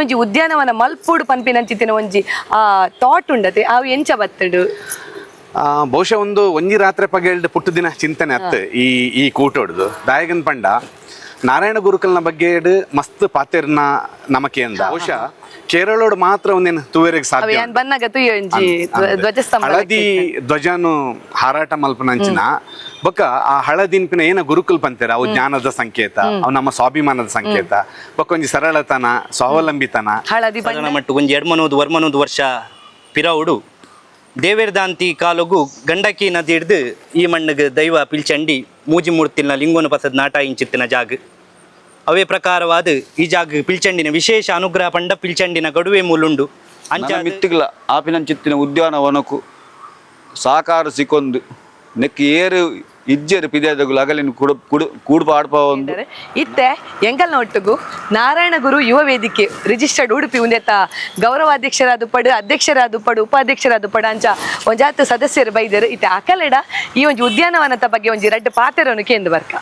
ಒಂಜಿ ಉದ್ಯಾನವನ ಮಲ್ಪುಡು ಪನ್ಪಿನಂಚಿತ್ತಿನ ಒಂಜಿ ಆ ಥಾಟ್ ಉಂಡತೆ ಅವು ಎಂಚ ಬತ್ತುಂಡು? ಬಹುಶಃ ಒಂದು ಒಂಜಿ ರಾತ್ರಿ ಪಗೆಲ್ಡ್ ಪುಟ್ಟು ದಿನ ಚಿಂತನೆ ಅತ್ತು ಈ ಈ ಕೂಟೋಡ್ದು. ದಾಯಗನ್ ಪಂಡ ನಾರಾಯಣ ಗುರುಕಲ್ನ ಬಗ್ಗೆ ಮಸ್ತ್ ಪಾತೆರ್ನ ನಮಕೆ ಅಂದ. ಬಹುಶಃ ಕೇರಳೋಡು ಮಾತ್ರ ಒಂದೇನು ತೂವೆರೆಗ್ ಅವ ಸಾಧ್ಯ. ಯಾನ್ ಬನ್ನಗ ತುಯ್ಯ ಒಂಜಿ ಧ್ವಜಸ್ತಂಭ ಹಳದಿ ಧ್ವಜನು ಹಾರಾಟ ಮಲ್ಪನಂಚಿನ ಬೊಕ್ಕ ಆ ಹಳದಿನ್ಪಿನ ಏನ ಗುರುಕುಲ್ ಪಂತೇರ ಅವು ಜ್ಞಾನದ ಸಂಕೇತ, ಅವು ನಮ್ಮ ಸ್ವಾಭಿಮಾನದ ಸಂಕೇತ. ಬೊಕ್ಕ ಒಂಜಿ ಸರಳತನ, ಸ್ವಾವಲಂಬಿತನ. ಹಳದಿ ಬಣ್ಣ. ಸಾಧಾರಣ ಮಟ್ಟು ಒಂಜಿ ಎಡ್ಮನೂದು ವರ್ಮನೂದು ವರ್ಷ ಪಿರವುಡು ದೇವೇರ್ದಾಂತಿ ಕಾಲೊಗು ಗಂಡಕಿ ನದಿ ಹಿಡ್ದು ಈ ಮಣ್ಣಿಗೆ ದೈವ ಪಿಲ್ಚಂಡಿ ಮೂಜಿ ಮೂರ್ತಿನ ಲಿಂಗೋನ ಪಸದ್ ನಾಟ ಇಂಚಿತ್ತಿನ ಜಾಗ. ಅವೇ ಪ್ರಕಾರವಾದ ಈ ಜಾಗ ಪಿಲ್ಚಂಡಿನ ವಿಶೇಷ ಅನುಗ್ರಹ ಪಂಡ ಪಿಲ್ಚಂಡಿನ ಗಡುವೆ ಮೂಲುಂಡು ಅಂಚ. ನನ್ನ ಮಿತ್ತುಗಳ ಆಪಿನಂಚಿತ್ತಿನ ಉದ್ಯಾನವನಕು ಸಾಕಾರ ಸಿಕ್ಕೊಂದು ನೆಕ್ ಏರು ಇಜ್ಜೆರು ಪಿದೇದಗುಲು ಅಗಲಿನ ಕುಡು ಕುಡು ಕೂಡುಪ ಆಡ್ಪ ಒಂದು. ಇತ್ತೆ ಎಂಕಲ್ನ ಒಟ್ಟುಗು ನಾರಾಯಣ ಗುರು ಯುವ ವೇದಿಕೆ ರಿಜಿಸ್ಟರ್ಡ್ ಉಡುಪಿ ಉಂದೆತ ಗೌರವಾಧ್ಯಕ್ಷರಾದ ಪಡು, ಅಧ್ಯಕ್ಷರಾದ ಪಡು, ಉಪಾಧ್ಯಕ್ಷರಾದ ಪಡು, ಅಂಚ ಒಂಜಾತ್ ಸದಸ್ಯರು ಬೈದರು. ಇತ್ತೆ ಅಕಲೆಡ ಈ ಒಂಜಿ ಉದ್ಯಾನವನದ ಬಗ್ಗೆ ಒಂಜಿ ರಡ್ಡ್ ಪಾತೆರನು ಕೇಂದ್ರ ಬರ್ಕ.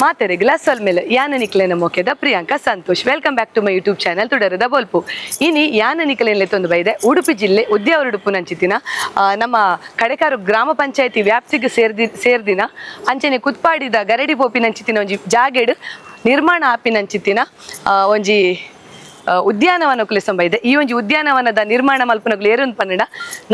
ಮಾತೆರೆ ಗ್ಲಾಸ್ ಮೇಲೆ ಯಾನ ನಿಕ್ಲೆನ ಮೊಕೆದ Priyanka Santosh. Welcome back to my YouTube channel ತುಡರದ ಬೊಲ್ಪು. ಇನಿ ಯಾನ ನಿಕ್ಲೆನ ಲೆತ್ತೊಂದು ಬೈದೆ ಉಡುಪಿ ಜಿಲ್ಲೆ ಉದ್ಯಾವರ ಉಡುಪು ನಂಚಿತಿನ ನಮ್ಮ ಕಡೆಕಾರು ಗ್ರಾಮ ಪಂಚಾಯತಿ ವ್ಯಾಪ್ತಿಗೆ ಸೇರ್ದಿನ ಅಂಚನೆ ಕುತ್ಪಾಡಿದ ಗರಡಿ ಪೋಪಿನಂಚಿತಿನ ಒಂಜಿ ಜಾಗೆಡ್ ನಿರ್ಮಾಣ ಆಪಿನಂಚಿತಿನ ಒಂಜಿ ಉದ್ಯಾನವನ ಕುಲೆಸಂಬ ಇದೆ. ಈ ಒಂಜಿ ಉದ್ಯಾನವನದ ನಿರ್ಮಾಣ ಮಲ್ಪನಗುಲು ಏರೊಂದು ಪನ್ನಡ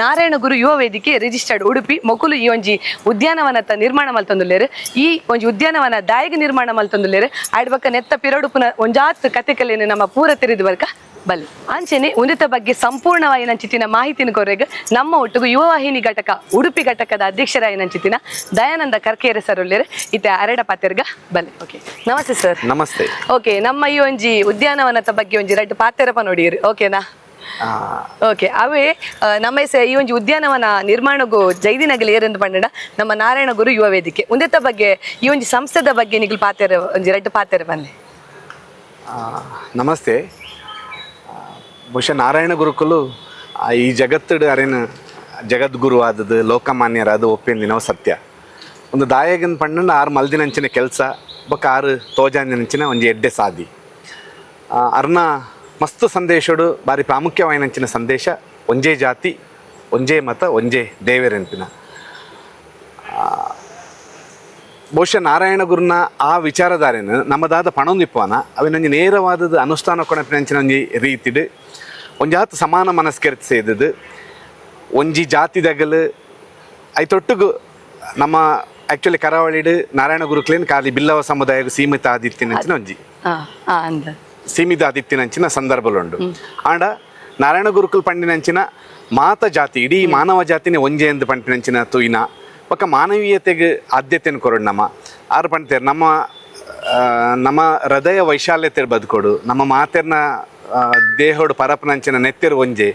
ನಾರಾಯಣ ಗುರು ಯುವ ವೇದಿಕೆ ರಿಜಿಸ್ಟರ್ಡ್ ಉಡುಪಿ ಮೊಕುಲು ಈ ಒಂಜಿ ಉದ್ಯಾನವನತ ನಿರ್ಮಾಣ ಮಲ್ತೊಂದುಲ್ಲೇರು. ಈ ಒಂಜಿ ಉದ್ಯಾನವನ ದಾಯಿಗೆ ನಿರ್ಮಾಣ ಮಲ್ತೊಂದುಲ್ಲೇರು, ಆಡ್ಬಕ್ಕ ನೆತ್ತ ಪಿರಡುಪುನ ಒಂಜಾತ್ ಕತೆ ಕಲೆನು ನಮ್ಮ ಪೂರ ತೆರೆದು ಬರ್ಕ ಬಲಿ. ಅಂಚೆನೆ ಉನ್ನತ ಬಗ್ಗೆ ಸಂಪೂರ್ಣವಾಗಿ ನಂಚಿತಿನ ಮಾಹಿತಿನ ಕೊರೆಗ್ ನಮ್ಮ ಒಟ್ಟಿಗೆ ಯುವವಾಹಿನಿ ಘಟಕ ಉಡುಪಿ ಘಟಕದ ಅಧ್ಯಕ್ಷರಾಗಿ ನಂಚಿತಿನ ದಯಾನಂದ ಕರ್ಕೇರೆ ಸರ್ ಉಲ್ಲೇರು. ಇತ್ತೆ ಅರೆಡ ಪಾತೆರ್ಗ ಬಲೆ. Okay, namaste sir. Namaste. Okay, ನಮ್ಮ ಈ ಒಂಜಿ ಉದ್ಯಾನವನದ ಬಗ್ಗೆ ಒಂಜಿ ರಡ್ಡ್ ಪಾತೆರಪ ನೋಡಿರಿ, ಓಕೆನಾ? ಓಕೆ, ಅವೇ ನಮ್ಮ ಈ ಒಂಜಿ ಉದ್ಯಾನವನ ನಿರ್ಮಾಣಗೂ ಜೈದಿನಗಲಿ ಏರೆಂದು ಪಂಡಡ ನಮ್ಮ ನಾರಾಯಣ ಗುರು ಯುವ ವೇದಿಕೆ ಉಂದೆತ ಬಗ್ಗೆ, ಈ ಒಂಜಿ ಸಂಸ್ಥೆದ ಬಗ್ಗೆ ನಿಗಲ್ ಪಾತೆರ ಒಂಜಿ ರಡ್ಡ್ ಪಾತೆರ ಬನ್ನಿ. ನಮಸ್ತೆ. ಬಹುಶಃ ನಾರಾಯಣ ಗುರುಕುಲು ಈ ಜಗತ್ತುಡು ಅರೇನು ಜಗದ್ಗುರು ಆದದ್ದು, ಲೋಕಮಾನ್ಯರಾದ ಒಪ್ಪಿಂದಿನವ ಸತ್ಯ. ಒಂದು ದಾಯಗನ್ ಪಣ್ಣಂಡ ಆರು ಮಲ್ದಿನಂಚಿನ ಕೆಲಸ ಬೊಕ್ಕ ಆರು ತೋಜಾಂದಿನಂಚಿನ ಒಂಜಿ ಎಡ್ಡೆ ಸಾದಿ. ಅರ್ನ ಮಸ್ತ್ ಸಂದೇಶಡು ಬಾರಿ ಪ್ರಾಮುಖ್ಯವಾಯಿನಂಚಿನ ಸಂದೇಶ ಒಂಜೇ ಜಾತಿ, ಒಂಜೇ ಮತ, ಒಂಜೇ ದೇವೆರೆನ್ಪಿನ. ಬಹುಶಃ ನಾರಾಯಣ ಗುರುನ ಆ ವಿಚಾರಧಾರೆನ ನಮ್ಮದಾದ ಪಣೊಂದಿಪ್ಪವನ ಅವಿನೊಂಜಿ ನೇರವಾದದ್ದು ಅನುಷ್ಠಾನ ಕೊಣಪಿನಂಚಿನ ಒಂಜಿ ರೀತಿಡ್ ಒಂಜಾತ್ ಸಮಾನ ಮನಸ್ಕರಿತ ಸೇದದು ಒಂಜಿ ಜಾತಿದಗಲು ಐತೊಟ್ಟುಗು. ನಮ್ಮ ಆ್ಯಕ್ಚುಲಿ ಕರಾವಳಿಡ್ ನಾರಾಯಣ ಗುರುಕ್ಲೇನ್ ಖಾಲಿ ಬಿಲ್ಲವ ಸಮುದಾಯಕ್ಕೆ ಸೀಮಿತ ಆದಿತ್ತಿನಂಚಿನ ಒಂಜಿ ಹಾ ಹಾ ಅಂದ ಸೀಮಿತ ಆದಿತ್ತಿನಂಚಿನ ಸಂದರ್ಭಲುಂಡು. ಆಂಡ ನಾರಾಯಣ ಗುರುಕುಲ್ ಪಂಡಿನಂಚಿನ ಮಾತ ಜಾತಿ, ಇಡೀ ಮಾನವ ಜಾತಿನೇ ಒಂಜೆ ಎಂದು ಪಂಪಿನಂಚಿನ ತುಯಿನ ಬೊಕ್ಕ ಮಾನವೀಯತೆಗೆ ಆದ್ಯತೆಯನ್ನು ಕೊರಡು. ನಮ್ಮ ಆರು ಪಂತೇರು ನಮ್ಮ ನಮ್ಮ ಹೃದಯ ವೈಶಾಲ್ಯತೆ ಬದುಕೊಡು, ನಮ್ಮ ಮಾತೆರ್ನ ದೇಹೋಡು ಪರಪನಂಚಿನ ನೆತ್ತೆರು ಒಂಜೆ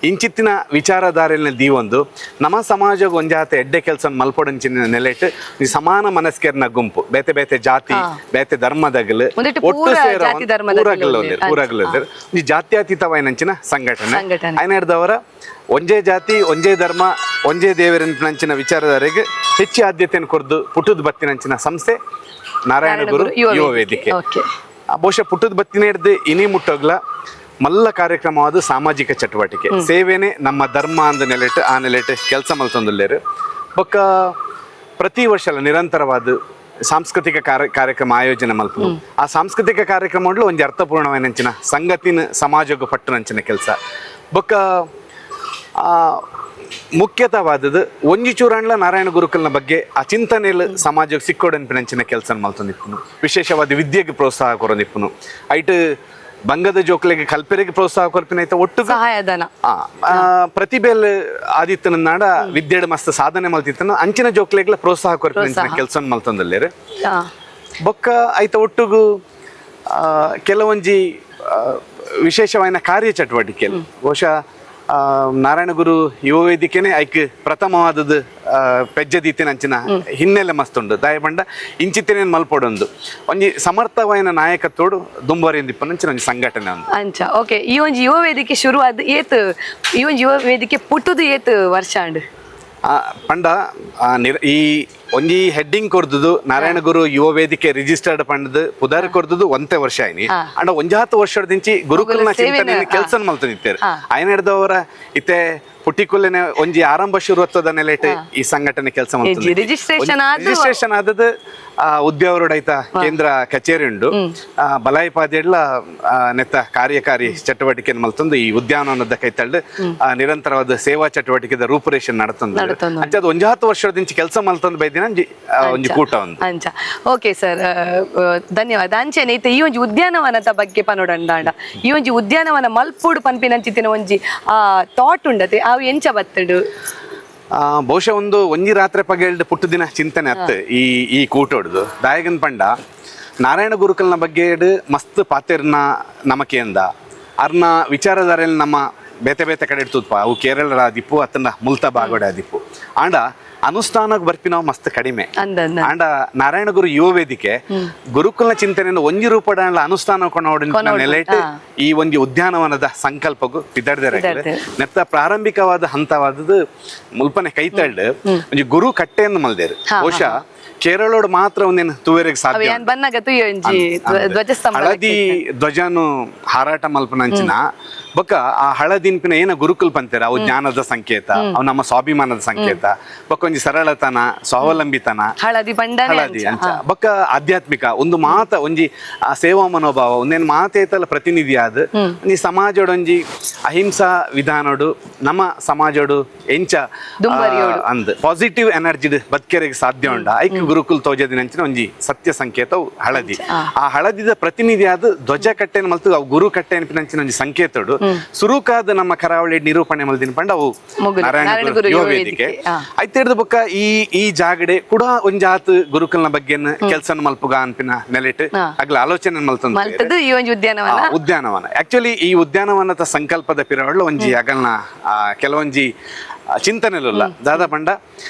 ಇಂಚಿತ್ತಿನ ವಿಚಾರಧಾರೆಯಲ್ಲಿ ದೀವೊಂದು ನಮ್ಮ ಸಮಾಜಗ್ ಒಂಜಾತ ಎಡ್ಡೆ ಕೆಲಸ ಮಲ್ಪೊಡಂಚಿನ ನೆಲೆಟ್ ಈ ಸಮಾನ ಮನಸ್ಕೆರ್ನ ಗುಂಪು, ಬೇತೆ ಬೇತೆ ಜಾತಿ ಬೇತೆ ಧರ್ಮದಗಲು ಒಂದಿಟ್ಟು ಒಟ್ಟು ಪೂರ ಸೇರ ಜಾತಿ ಧರ್ಮದಗಲು ಪೂರಗಲು ಉಲ್ಲೆರ್. ಪೂರಗಲು ಉಲ್ಲೆರ್. ಈ ಜಾತ್ಯತೀತವಾಯಿನಂಚಿನ ಸಂಘಟನೆ. ಸಂಘಟನೆ. ಐನರ್ದವರ ಒಂಜೇ ಜಾತಿ, ಒಂಜೇ ಧರ್ಮ, ಒಂಜೇ ದೇವರಂಚಿನ ವಿಚಾರಧಾರೆಗೆ ಹೆಚ್ಚು ಆದ್ಯತೆಯನ್ನು ಕೊರ್ದು ಪುಟ್ಟದ ಬತ್ತಿನಂಚಿನ ಸಂಸ್ಥೆ ನಾರಾಯಣ ಗುರು ಯುವ ವೇದಿಕೆ. ಬಹುಶಃ ಪುಟ್ಟದ ಬತ್ತಿನ ಹಿಡ್ದು ಇನಿ ಮುಟ್ಟೋಗ್ಲ ಮಲ್ಲ ಕಾರ್ಯಕ್ರಮವಾದ ಸಾಮಾಜಿಕ ಚಟುವಟಿಕೆ, ಸೇವೆನೇ ನಮ್ಮ ಧರ್ಮ ಅಂದ ನೆಲೆಟ್ ಆ ನೆಲೆಟ್ ಕೆಲಸ ಮಲ್ತೊಂದುಲ್ಲೇರು. ಬೊಕ್ಕ ಪ್ರತಿ ವರ್ಷ ನಿರಂತರವಾದ ಸಾಂಸ್ಕೃತಿಕ ಕಾರ್ಯಕ್ರಮ ಆಯೋಜನೆ ಮಲ್ಪುನು. ಆ ಸಾಂಸ್ಕೃತಿಕ ಕಾರ್ಯಕ್ರಮ ಒಂಜಿ ಅರ್ಥಪೂರ್ಣವಾಯಿನಂಚಿನ ಸಂಗತಿನ ಸಮಾಜಕ್ಕೆ ಪಟ್ಟುನಂಚಿನ ಕೆಲಸ. ಬೊಕ್ಕ ಮುಖ್ಯತವಾದದ್ದು ಒಂಜಿ ಚೂರಾಂಡ್ಲ ನಾರಾಯಣ ಗುರುಕಲ್ನ ಬಗ್ಗೆ ಆ ಚಿಂತನೆಯಲ್ಲಿ ಸಮಾಜಕ್ಕೆ ಸಿಕ್ಕೋಡನ್ಪಿನಂಚಿನ ಕೆಲಸ ಮಲ್ತೊಂದಿಪ್ಪುನು. ವಿಶೇಷವಾದ ವಿದ್ಯೆಗೆ ಪ್ರೋತ್ಸಾಹ ಕೊರೊಂದಿಪ್ಪುನು. ಐಟ್ ಬಂಗದ ಜೋಕ್ಲೆಗೆ ಕಲ್ಪೆರಿಗೆ ಪ್ರೋತ್ಸಾಹ ಕೊರ್ಪಿನ ಐತ ಒಟ್ಟು ಸಹಾಯಧನ. ಪ್ರತಿಭೆಲ್ ಆದಿತ್ತನ ನಾಡ ವಿದ್ಯೆಡ್ ಮಸ್ತ್ ಸಾಧನೆ ಮಲ್ತಿತ್ತನ ಅಂಚಿನ ಜೋಕ್ಲೆಗ್ಲ ಪ್ರೋತ್ಸಾಹ ಕೊರ್ಪಿನಂಚಿನ ಪ್ರೋತ್ಸಾಹ. ಕೆಲಸ ಮಲ್ತೊಂದಲ್ಲೇರು. ಬೊಕ್ಕ ಐತ ಒಟ್ಟುಗು ಕೆಲವೊಂಜಿ ವಿಶೇಷವಾದ ಕಾರ್ಯ ಚಟುವಟಿಕೆ. ಬಹುಶಃ ನಾರಾಯಣ ಗುರು ಯುವ ವೇದಿಕೆನೆ ಐಕ್ ಪ್ರಥಮವಾದದ್ದು ಪೆಜ್ಜೆ ದೀತಿನಂಚಿನ ಹಿನ್ನೆಲೆ ಮಸ್ತ್ ಉಂಡು. ದಾಯಪಂಡ ಇಂಚಿತ್ತಿನ ಮಲ್ಪೊಡೊಂದು ಒಂಜಿ ಸಮರ್ಥವಾಯಿನ ನಾಯಕತ್ವಡು ದುಂಬರಿಯೊಂದಿಪ್ಪನಂಚಿನ ಒಂಜಿ ಸಂಘಟನೆ ಒಂದು. ಅಂಚ, ಓಕೆ. ಈ ಒಂಜಿ ಯುವ ವೇದಿಕೆ ಶುರು ಆದ್ ಏತ್, ಈ ಒಂಜಿ ಯುವ ವೇದಿಕೆ ಪುಟ್ಟುದು ಏತ್ ವರ್ಷ ಆಂಡ್? ಪಂಡ ಈ ಒಂಜಿ ಹೆಡ್ಡಿಂಗ್ ಕೊರ್ದುದು ನಾರಾಯಣ ಗುರು ಯುವ ವೇದಿಕೆ ರಿಜಿಸ್ಟರ್ಡ್ ಪಂಡದು ಪುದಾರ್ ಕೊರ್ದುದು ಒಂತೆ ವರ್ಷ ಆಯ್ನಿ. ಅಂಡ ಒಂಜಾತ್ ವರ್ಷದಿಂಚಿ ಗುರುಕುಲ್ನ ಚಿಂತನೆ ಕೆಲಸ ಮಲ್ತದಿತ್ತೇರು. ಆಯ್ನ ಹಿಡ್ದವರ ಇತ್ತೆ ಪುಟ್ಟಿಕುಲ್ಲೆನೆ ಒಂಜಿ ಆರಂಭ ಶುರುವತ್ವದ ನೆಲೆಟ್ ಈ ಸಂಘಟನೆ ಕೆಲಸ ಇಜ್ಜಿ, registration ಆದ್ ರಿಜಿಸ್ಟ್ರೇಷನ್ ಆದದ್ದು ಉದ್ಯಾವರುಡೈತ ಕೇಂದ್ರ ಕಚೇರಿ ಉಂಡು. ಬಲಾಯಿಪಾದಿಡ್ಲ ನೆತ್ತ ಕಾರ್ಯಕಾರಿ ಚಟುವಟಿಕೆ ಮಲ್ತೊಂದು ಈ ಉದ್ಯಾನವನದ ಕೈತಳ್ಳು ನಿರಂತರವಾದ ಸೇವಾ ಚಟುವಟಿಕೆದ ರೂಪುರೇಷೆ ನಡತೊಂದು. ನಡತೊಂದು. ಅಂಚ ಅದು ಒಂಜಾತ್ ವರ್ಷದಿಂಚಿ ಕೆಲಸ ಮಲ್ತೊಂದು ಬೈದಿನ ಒಂಜಿ ಒಂಜಿ ಕೂಟ ಒಂದು. ಅಂಚ ಓಕೆ ಸರ್, ಧನ್ಯವಾದ. ಅಂಚೆನೆ ಇತ್ತೆ ಈ ಒಂಜಿ ಉದ್ಯಾನವನದ ಬಗ್ಗೆ ಪನೋಡಂದಾಂಡ ಈ ಒಂಜಿ ಉದ್ಯಾನವನ ಮಲ್ಪುಡು ಪನ್ಪಿನಂಚಿತ್ತಿನ ಒಂಜಿ ಆ ಥಾಟ್ ಉಂಡತೆ, ಅವು ಎಂಚ ಬತ್ತುಂಡು? ಬಹುಶಃ ಒಂದು ಒಂಜಿ ರಾತ್ರಿ ಪಗೆಲ್ಡ್ ಪುಟ್ಟು ದಿನ ಚಿಂತನೆ ಅತ್ತು ಈ ಈ ಕೂಟೋಡ್ದು. ದಾಯಗನ್ ಪಂಡ ನಾರಾಯಣ ಗುರುಕಲ್ನ ಬಗ್ಗೆ ಮಸ್ತ್ ಪಾತೆರ್ನ ನಮಕೆಂದ ಅರ್ನ ವಿಚಾರಧಾರೆಯಲ್ಲಿ ನಮ್ಮ ಬೇತೆ ಬೇತೆ ಕಡೆ ಇರ್ತದಪ್ಪ. ಅವು ಕೇರಳದ ಆದಿಪ್ಪು ಅತ್ತಂಡ ಮುಲ್ತ ಬಾಗೋಡೆ ಆದಿಪ್ಪು. ಆಂಡ ಅನುಷ್ಠಾನಕ್ಕೆ ಬರ್ಪಿನವು ಮಸ್ತ್ ಕಡಿಮೆ. ಅಂದ ಆಂಡ ನಾರಾಯಣ ಗುರು ಯುವ ವೇದಿಕೆ ಗುರುಕುಲ್ನ ಚಿಂತನೆಯನ್ನು ಒಂಜಿ ರೂಪದ ಅನುಷ್ಠಾನ ಕೊನೋಡಿನ ಕೊನೋಡು, ನೆಲೆಟ್ ಈ ಒಂಜಿ ಉದ್ಯಾನವನದ ಸಂಕಲ್ಪಗೂ ಪಿದರ್ದೆರೆ. ಪಿದರ್ದೆರ್. ನೆತ್ತ ಪ್ರಾರಂಭಿಕವಾದ ಹಂತವಾದದ್ದು ಮುಲ್ಪನೆ ಕೈತಳ್ಳು ಒಂಜಿ ಗುರು ಕಟ್ಟೆಯನ್ನು ಮಲ್ದೇರು. ಬಹುಶಃ ಕೇರಳೋಡು ಮಾತ್ರ ಒಂದೇನು ತುವೆರೆಗ್ ಅವು ಸಾಧ್ಯ. ಯಾನ್ ಬನ್ನಗ ತುಯ್ಯೊಂಜಿ ಧ್ವಜಸ್ತಂಭ ಹಳದಿ ಧ್ವಜನು ಹಾರಾಟ ಮಲ್ಪನಂಚಿನ ಬೊಕ್ಕ ಆ ಹಳದಿನ್ಪಿನ ಏನ ಗುರುಕುಲ್ ಪಂತೇರ ಅವು ಜ್ಞಾನದ ಸಂಕೇತ, ಅವು ನಮ್ಮ ಸ್ವಾಭಿಮಾನದ ಸಂಕೇತ. ಬೊಕ್ಕ ಒಂಜಿ ಸರಳತನ, ಸ್ವಾವಲಂಬಿತನ, ಹಳದಿ ಪಂಡನೆ ಹಳದಿ ಅಂಚ. ಬೊಕ್ಕ ಆಧ್ಯಾತ್ಮಿಕ ಒಂದು ಮಾತ ಒಂಜಿ ಆ ಸೇವಾ ಮನೋಭಾವ ಒಂದೇನು ಮಾತೇತಲ ಪ್ರತಿನಿಧಿ ಆದ್ ಒಂಜಿ ಸಮಾಜಡೊಂಜಿ ಅಹಿಂಸಾ ವಿಧಾನೋಡು ನಮ್ಮ ಸಮಾಜೋಡು ಎಂಚ ದುಂಬರಿಯೋಡು. ಅಂದ್ ಪಾಸಿಟಿವ್ ಎನರ್ಜಿ ಬದುಕೆರೆಗೆ ಸಾಧ್ಯ ಉಂಡ ಐಕ್ ಗುರುಕುಲ್ ತೋಜದಿನಂಚಿನ ಒಂಜಿ ಸತ್ಯ ಸಂಕೇತ ಅವು ಹಳದಿ. ಆ ಹಳದಿದ ಪ್ರತಿನಿಧಿ ಆದ ಧ್ವಜ ಕಟ್ಟೆನ ಮಲ್ತು ಅವು ಗುರು ಕಟ್ಟೆ ಅನ್ಪಿನಂಚಿನ ಒಂಜಿ ಸಂಕೇತಡು ಸುರುಕಾದ ನಮ್ಮ ಕರಾವಳಿ ನಿರೂಪಣೆ ಮಲ್ದಿನ ಪಂಡ ಅವು ಮೊಗುಲು, ನಾರಾಯಣ ನಾರಾಯಣ ಗುರು ಗುರು ಯುವ ಯುವ ವೇದಿಕೆ. ವೇದಿಕೆ. ಐತೆಡ್ದು ಬೊಕ್ಕ ಈ ಈ ಜಾಗಡೆ ಕೂಡ ಒಂಜಾತ್ ಗುರುಕುಲ್ನ ಬಗ್ಗೆ ಕೆಲಸ ಮಲ್ಪುಗ ಅನ್ಪಿನ ನೆಲೆಟ್ ಅಗ್ಲ ಆಲೋಚನೆ ಮಲ್ತಂದು ಮಲ್ತದ್ದು ಈ ಒಂಜಿ ಉದ್ಯಾನವನ. ಉದ್ಯಾನವನ. ಆಕ್ಚುಲಿ ಈ ಉದ್ಯಾನವನದ ಸಂಕಲ್ಪದ ಪಿರವಳ್ಳ ಒಂಜಿ ಅಗಲ್ನ ಕೆಲವೊಂಜಿ ಚಿಂತನೆಲುಲ್ಲ. ದಾದಾ ಪಂಡ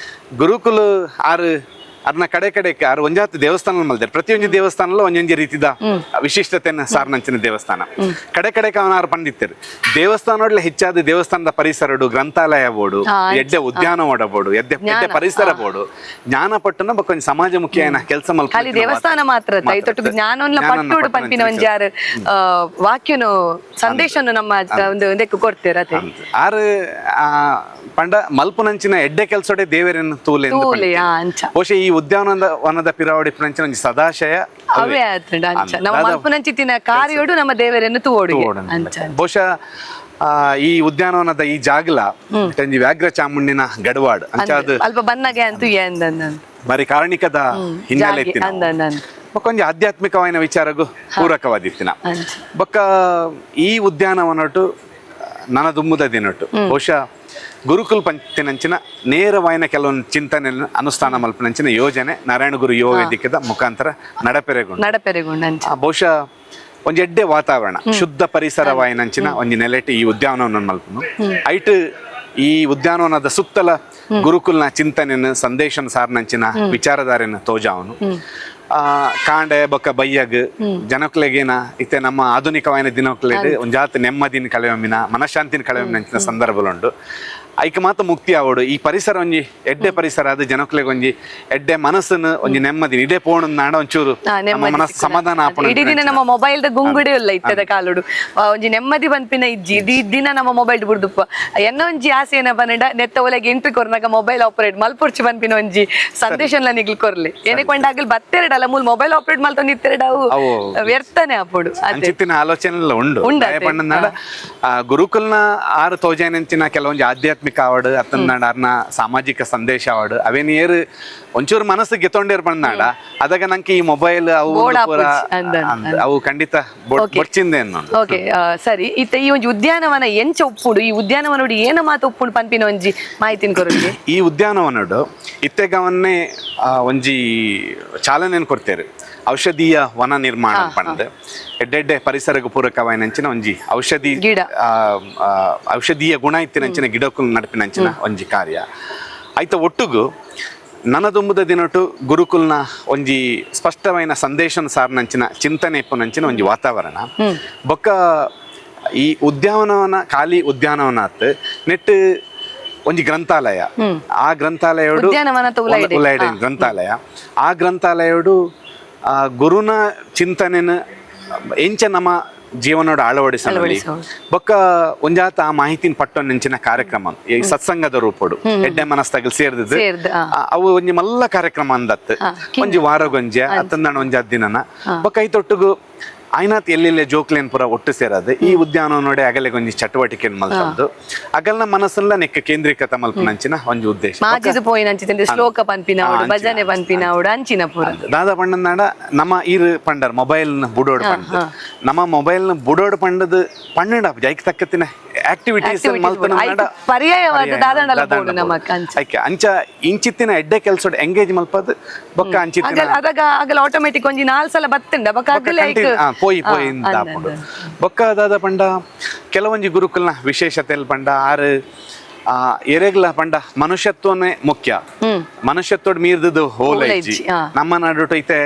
ಗುರುಕುಲ ಆರು ಅರ್ನ ಕಡೆ ಕಡೆಗೆ ಆರು ಒಂಜಾತ್ ದೇವಸ್ಥಾನ ಮಲ್ದೇರು. ಪ್ರತಿಯೊಂಜಿ ದೇವಸ್ಥಾನಲ ಒಂಜೊಂಜಿ ರೀತಿದ ವಿಶಿಷ್ಟತೆಯನ್ನು ಸಾರ್ನಂಚಿನ ದೇವಸ್ಥಾನ ಕಡೆ ಕಡೆಗೆ ಅವನ ಆರು ಪಂಡಿತ್ತರು. ದೇವಸ್ಥಾನೊಡ್ಲೆ ಹೆಚ್ಚಾದ ದೇವಸ್ಥಾನದ ಪರಿಸರಡು ಗ್ರಂಥಾಲಯ ಬೋಡು, ಎಡ್ಡೆ ಉದ್ಯಾನ ಓಡಬೋಡು, ಎಡ್ಡೆ ಎಡ್ಡೆ ಪರಿಸರ ಬೋಡು, ಜ್ಞಾನ ಪಟ್ಟುನ ಬೊಕ್ಕ ಒಂಜಿ ಸಮಾಜಮುಖಿಯಾನ ಕೆಲಸ ಮಲ್ಪ ಖಾಲಿ ದೇವಸ್ಥಾನ ಮಾತ್ರ ಅತ್ತ, ಐತೊಟ್ಟು ಜ್ಞಾನವನ್ನ ಪಟ್ಟುಡು ಪನ್ಪಿನ ಒಂಜಿ ಆರು ವಾಕ್ಯನು ಸಂದೇಶನು ನಮ್ಮ ಒಂದು ಒಂದಕ್ಕೆ ಕೊಡ್ತೇರ ಅದೇ. ಆರು ಪಂಡ ಮಲ್ಪುನಂಚಿನ ಎಡ್ಡೆ ಕೆಲಸಡೆ ದೇವರನ್ನು ತೂಲೆ ಎಂದು ತೂಲೆ, ಪಂಡಿತು. ಅಂಚ. ಬಹುಶಃ ಈ ಉದ್ಯಾನವನದ ವನದ ಪಿರಾವಡಿ ಪುನಂಚಿನ ಒಂಜಿ ಸದಾಶಯ ಅವೇ ಆತುಂಡು ಅಂಚ. ಅಂದ್. ನಮ್ಮ ದಾದ ಮಲ್ಪುನಂಚಿತ್ತಿನ ಕಾರ್ಯೋಡು ನಮ್ಮ ದೇವರನ್ನು ತೂವೊಡುಗೆ ತೂವೊಡು ಅಂಚ. ಬಹುಶಃ ಈ ಉದ್ಯಾನವನದ ಈ ಜಾಗಲ ಒಂಜಿ ವ್ಯಾಘ್ರ ಚಾಮುಂಡಿನ ಗಡವಾಡ್ ಅಂಚಾದ ಅಲ್ಪ ಬನ್ನಗೆ ಅಂತೂ ಅಂದ ಬಾರಿ ಕಾರಣಿಕದ ಹಿನ್ನೆಲೆ ಜಾಗೆ, ಇತ್ತಿನ ಅಂದ ಅಂದ ಅಂದ. ಬೊಕ್ಕ ಒಂಜಿ ಆಧ್ಯಾತ್ಮಿಕವಾದ ವಿಚಾರಗೂ ಪೂರಕವಾದಿತ್ತಿನ. ಅಂಚ. ಬೊಕ್ಕ ಈ ಉದ್ಯಾನವನಟು ನನ ದುಮ್ಮುದ ದಿನಟು ಬಹುಶಃ ಗುರುಕುಲ್ ಪಂಕ್ತಿನಂಚಿನ ನೇರವಾಯಿನ ಕೆಲವೊಂದು ಚಿಂತನೆ ಅನುಷ್ಠಾನ ಮಲ್ಪನಂಚಿನ ಯೋಜನೆ ನಾರಾಯಣ ಗುರು ಯುವ ವೇದಿಕೆದ ಮುಖಾಂತರ ನಡಪೆರೆಗೊಂಡು ನಡಪೆರೆಗೊಂಡು ಅಂಚ. ಬಹುಶಃ ಒಂಜಿ ಎಡ್ಡೆ ವಾತಾವರಣ, ಶುದ್ಧ ಪರಿಸರವಾಯಿನಂಚಿನ ಒಂಜಿ ನೆಲೆಟ್ ಈ ಉದ್ಯಾನವನ ಮಲ್ಪನು. ಐಟ್ ಈ ಉದ್ಯಾನವನದ ಸುತ್ತಲ ಗುರುಕುಲ್ನ ಚಿಂತನೆಯನ್ನು ಸಂದೇಶನ ಸಾರ್ನಂಚಿನ ವಿಚಾರಧಾರೆಯನ್ನು ತೋಜಾವನು. ಕಾಂಡೆ ಬೊಕ್ಕ ಬಯ್ಯಗ್ ಜನಕ್ಲೆಗೇನ ಇತ್ತೆ ನಮ್ಮ ಆಧುನಿಕವಾಯಿನ ದಿನಕ್ಲೆಡ್ ಒಂಜಾತ್ ನೆಮ್ಮದಿನ ಕಳೆಯೊಮ್ಮಿನ ಮನಃಶಾಂತಿನ ಕಳೆಯೊಮ್ಮಿನಂಚಿನ ಸಂದರ್ಭಲುಂಡು. ಐಕ್ ಮಾತ ಮುಕ್ತಿ ಆವಡು ಈ ಪರಿಸರ ಒಂಜಿ ಎಡ್ಡೆ ಪರಿಸರ ಅದು ಜನಕ್ಲೆಗ್ ಒಂಜಿ ಎಡ್ಡೆ ಮನಸ್ಸನ್ನು ಒಂಜಿ ನೆಮ್ಮದಿ ಇಡೇ ಪೋಣ ನಾಡ ಒಂಚೂರು ನಮ್ಮ ನೆಮ್ಮದಿ ಮನಸ್ಸು ಸಿಕ್ಕುನ. ಸಮಾಧಾನ ಆಪುನ. ಇಡೀ ದಿನ ನಮ್ಮ ಮೊಬೈಲ್ ದ ಗುಂಗುಡೆ ಇಲ್ಲ ಇತ್ತದ ಕಾಲುಡು. ಒಂಜಿ ನೆಮ್ಮದಿ ಪನ್ಪಿನ ಇಜ್ಜಿ. ಇಡೀ ದಿನ ನಮ್ಮ ಮೊಬೈಲ್ ಬುಡ್ದುಪ್ಪ ಎನ್ನ ಒಂಜಿ ಆಸೆ ಏನ ಪನ್ನಡ ನೆತ್ತ ಒಳಗೆ ಎಂಟ್ರಿ ಕೊರ್ನಾಗ ಮೊಬೈಲ್ ಆಪರೇಟ್ ಮಲ್ಪುರ್ಚಿ ಪನ್ಪಿನ ಒಂಜಿ ಸಂದೇಶನ್ಲ ನಿಗ್ಲು ಕೊರ್ಲಿ. ಏನೇ ಕೊಂಡಾಗಲ್ ಬತ್ತೆರಡಲ್ಲ ಮೂಲ ಮೊಬೈಲ್ ಆಪರೇಟ್ ಮಲ್ತೊಂದು ಇತ್ತೆರಡವು ಅವು ವ್ಯರ್ಥನೆ ಆಪುಡು ಅದೇ. ಅಂಚಿತ್ತಿನ ಆಲೋಚನೆ ಎಲ್ಲ ಉಂಡು. ಉಂಡು ದಾಯೆ ಅದೇ. ಪಂಡನಾಡ, ಗುರುಕುಲ್ನ ಆರು ತೋಜಾನಂಚಿನ ಕೆಲವೊಂಜಿ ಆಧ್ಯಾತ್ಮಿಕ ಆವಡು ಅತ್ತಂದಾಡ ಅರ್ನ ಸಾಮಾಜಿಕ ಸಂದೇಶ ಆವಡು ಅವೇನೇರು ಒಂಚೂರು ಮನಸ್ಸು ಗೆತ್ತೊಂಡೇರು ಪಂಡನಾಡ ಅದಾಗ ನಂಗೆ ಈ ಮೊಬೈಲ್ ಅವು ಬೋರ್ಡ್ ಪೂರ ಆಪುಜಿ ಅಂದ್ ಅಂದ್ ಅಂದ್ ಅವು ಖಂಡಿತ Okay. ಬೊಡ್ಚಿಂದೆ ಅನ್ನೋದು. ಓಕೆ ಸರಿ. ಇತ್ತೆ ಈ ಒಂಜಿ ಉದ್ಯಾನವನ ಎಂಚ ಉಪ್ಪುಡು, ಈ ಉದ್ಯಾನವನೋಡು ಏನ ಮಾತ ಉಪ್ಪುಡು ಪನ್ಪಿನ ಒಂಜಿ ಮಾಹಿತಿನ ಕೊರೊಲಿ. ಈ ಉದ್ಯಾನವನಡು ಇತ್ತೆಗವನ್ನೇ ಒಂಜಿ ಚಾಲನೆಯನ್ನು ಕೊಡ್ತೇವೆ ಔಷಧೀಯ ವನ ನಿರ್ಮಾಣ ಪಂದ್ ಎಡ್ಡೆಡ್ಡೆ ಪರಿಸರಕ್ಕೆ ಪೂರಕವಾಯಿನಂಚಿನ ಒಂಜಿ ಔಷಧಿ ಗಿಡ. ಆ, ಆ, ಔಷಧೀಯ ಗುಣ ಇತ್ತಿನಂಚಿನ ಗಿಡಕ್ಕೂ ನಡಪಿನಂಚಿನ ಒಂಜಿ ಕಾರ್ಯ ಆಯ್ತ. ಒಟ್ಟುಗು ನನದುಂಬುದ ದಿನಟು ಗುರುಕುಲ್ನ ಒಂಜಿ ಸ್ಪಷ್ಟವಾಯಿನ ಸಂದೇಶನ ಸಾರ್ನಂಚಿನ ಚಿಂತನೆ ಇಪ್ಪುನಂಚಿನ ಒಂಜಿ ವಾತಾವರಣ. ಬೊಕ್ಕ ಈ ಉದ್ಯಾನವನ ಖಾಲಿ ಉದ್ಯಾನವನ ಆತ್ ನೆಟ್ ಒಂಜಿ ಗ್ರಂಥಾಲಯ. ಆ ಗ್ರಂಥಾಲಯಡು ಉದ್ಯಾನವನತ ಉಲಾಯಿಡೆ. ಉಲಾಯಿಡೆ ಗ್ರಂಥಾಲಯ. ಆ ಗ್ರಂಥಾಲಯಡು ಗುರುನ ಚಿಂತನೆನ ಎಂಚ ನಮ್ಮ ಜೀವನೋಡು ಅಳವಡಿಸಲಿ ಅಳವಡಿಸೋಡು. ಬೊಕ್ಕ ಒಂಜಾತ ಆ ಮಾಹಿತಿನ ಪಟ್ಟೊಂಚಿನ ಕಾರ್ಯಕ್ರಮ ಈ ಸತ್ಸಂಗದ ರೂಪಡು ಎಡ್ಡೆ ಮನಸ್ತಾಗಲ್ ಸೇರ್ದಿದ್ದು ಸೇರ್ದ್, ಆ. ಅವು ಒಂಜಿ ಮಲ್ಲ ಕಾರ್ಯಕ್ರಮ ಅಂದತ್ತು ಒಂಜಿ ವಾರಗೊಂಜೆ ಅತ್ತಂದಾಣ ಒಂಜಿ ಹದ್ದಿನ ಬೊಕ್ಕ ಐತೊಟ್ಟುಗು ಆಯ್ನಾತ್ ಎಲ್ಲೆಲ್ಲ ಜೋಕ್ಲೇನ್ ಪೂರ ಒಟ್ಟು ಸೇರದು ಈ ಉದ್ಯಾನ ನೋಡಿ ಅಗಲೆಗೆ ಒಂಜಿ ಚಟುವಟಿಕೆ ಮಲ್ತಂದು ಅಗಲ್ನ ಮನಸ್ಸನ್ನ ನೆಕ್ಕ ಕೇಂದ್ರೀಕೃತ ಮಲ್ಪನಂಚಿನ ಒಂಜಿ ಉದ್ದೇಶ. ಮಾಜಿದು ಪೋಯಿನಂಚಿನ ಶ್ಲೋಕ ಪನ್ಪಿನವಡು, ಅಂಚಿನ, ಭಜನೆ ಪನ್ಪಿನವಡು ಅಂಚಿನ ಪೂರ. ದಾದಾ ಪಂಡನಾಡ ನಮ್ಮ ಈರು ಪಂಡರ್ ಮೊಬೈಲ್ ಬುಡೋಡ್ ಪಂಡದ್ ನಮ್ಮ ಮೊಬೈಲ್ ಬುಡೋಡ್ ಪಂಡದ್ ಪಣ್ಣಡ ಐಕ್ ತಕ್ಕತ್ತಿನ ಆಕ್ಟಿವಿಟೀಸ್ Activities ಮಲ್ತನ ಐಕ್ ಪರ್ಯಾಯವಾದ ದಾದಾಂಡಲ ಬೋಡು ನಮಕ್ ಅಂಚ. ಐಕೆ ಅಂಚ ಇಂಚಿತ್ತಿನ ಎಡ್ಡೆ ಕೆಲಸ ಎಂಗೇಜ್ ಮಲ್ಪದ್ ಬೊಕ್ಕ ಅಂಚಿತ್ತಿನ ಅಗಲ್ ಅದಾಗ ಅಗಲ ಆಟೋಮೆಟಿಕ್ ಒಂಜಿ ನಾಲ್ ಸಲ ಬತ್ತುಂಡ ಬೊಕ್ಕ ಬೊಕ್ಕ ಅಗಲ ಐಕ್ continue- ಪೋಯಿ ಪೋಯಿ ಅಂದ್ ಆಪುಂಡು. ಬೊಕ್ಕ ದಾದ ಪಂಡ ಕೆಲವೊಂಜಿ ಗುರುಕುಲ್ನ ವಿಶೇಷತೆ ಪಂಡ ಆರು ಎರೆಗ್ಲ ಪಂಡ ಮನುಷ್ಯತ್ವನೇ ಮುಖ್ಯ. ಮನುಷ್ಯತ್ವಡ್ ಮೀರ್ದದ್ದು ಹೋಲ ಹೋಲ ಇಜ್ಜಿ. ಇಜ್ಜಿ, ನಮ್ಮ ನಡುಟು ಐತೆ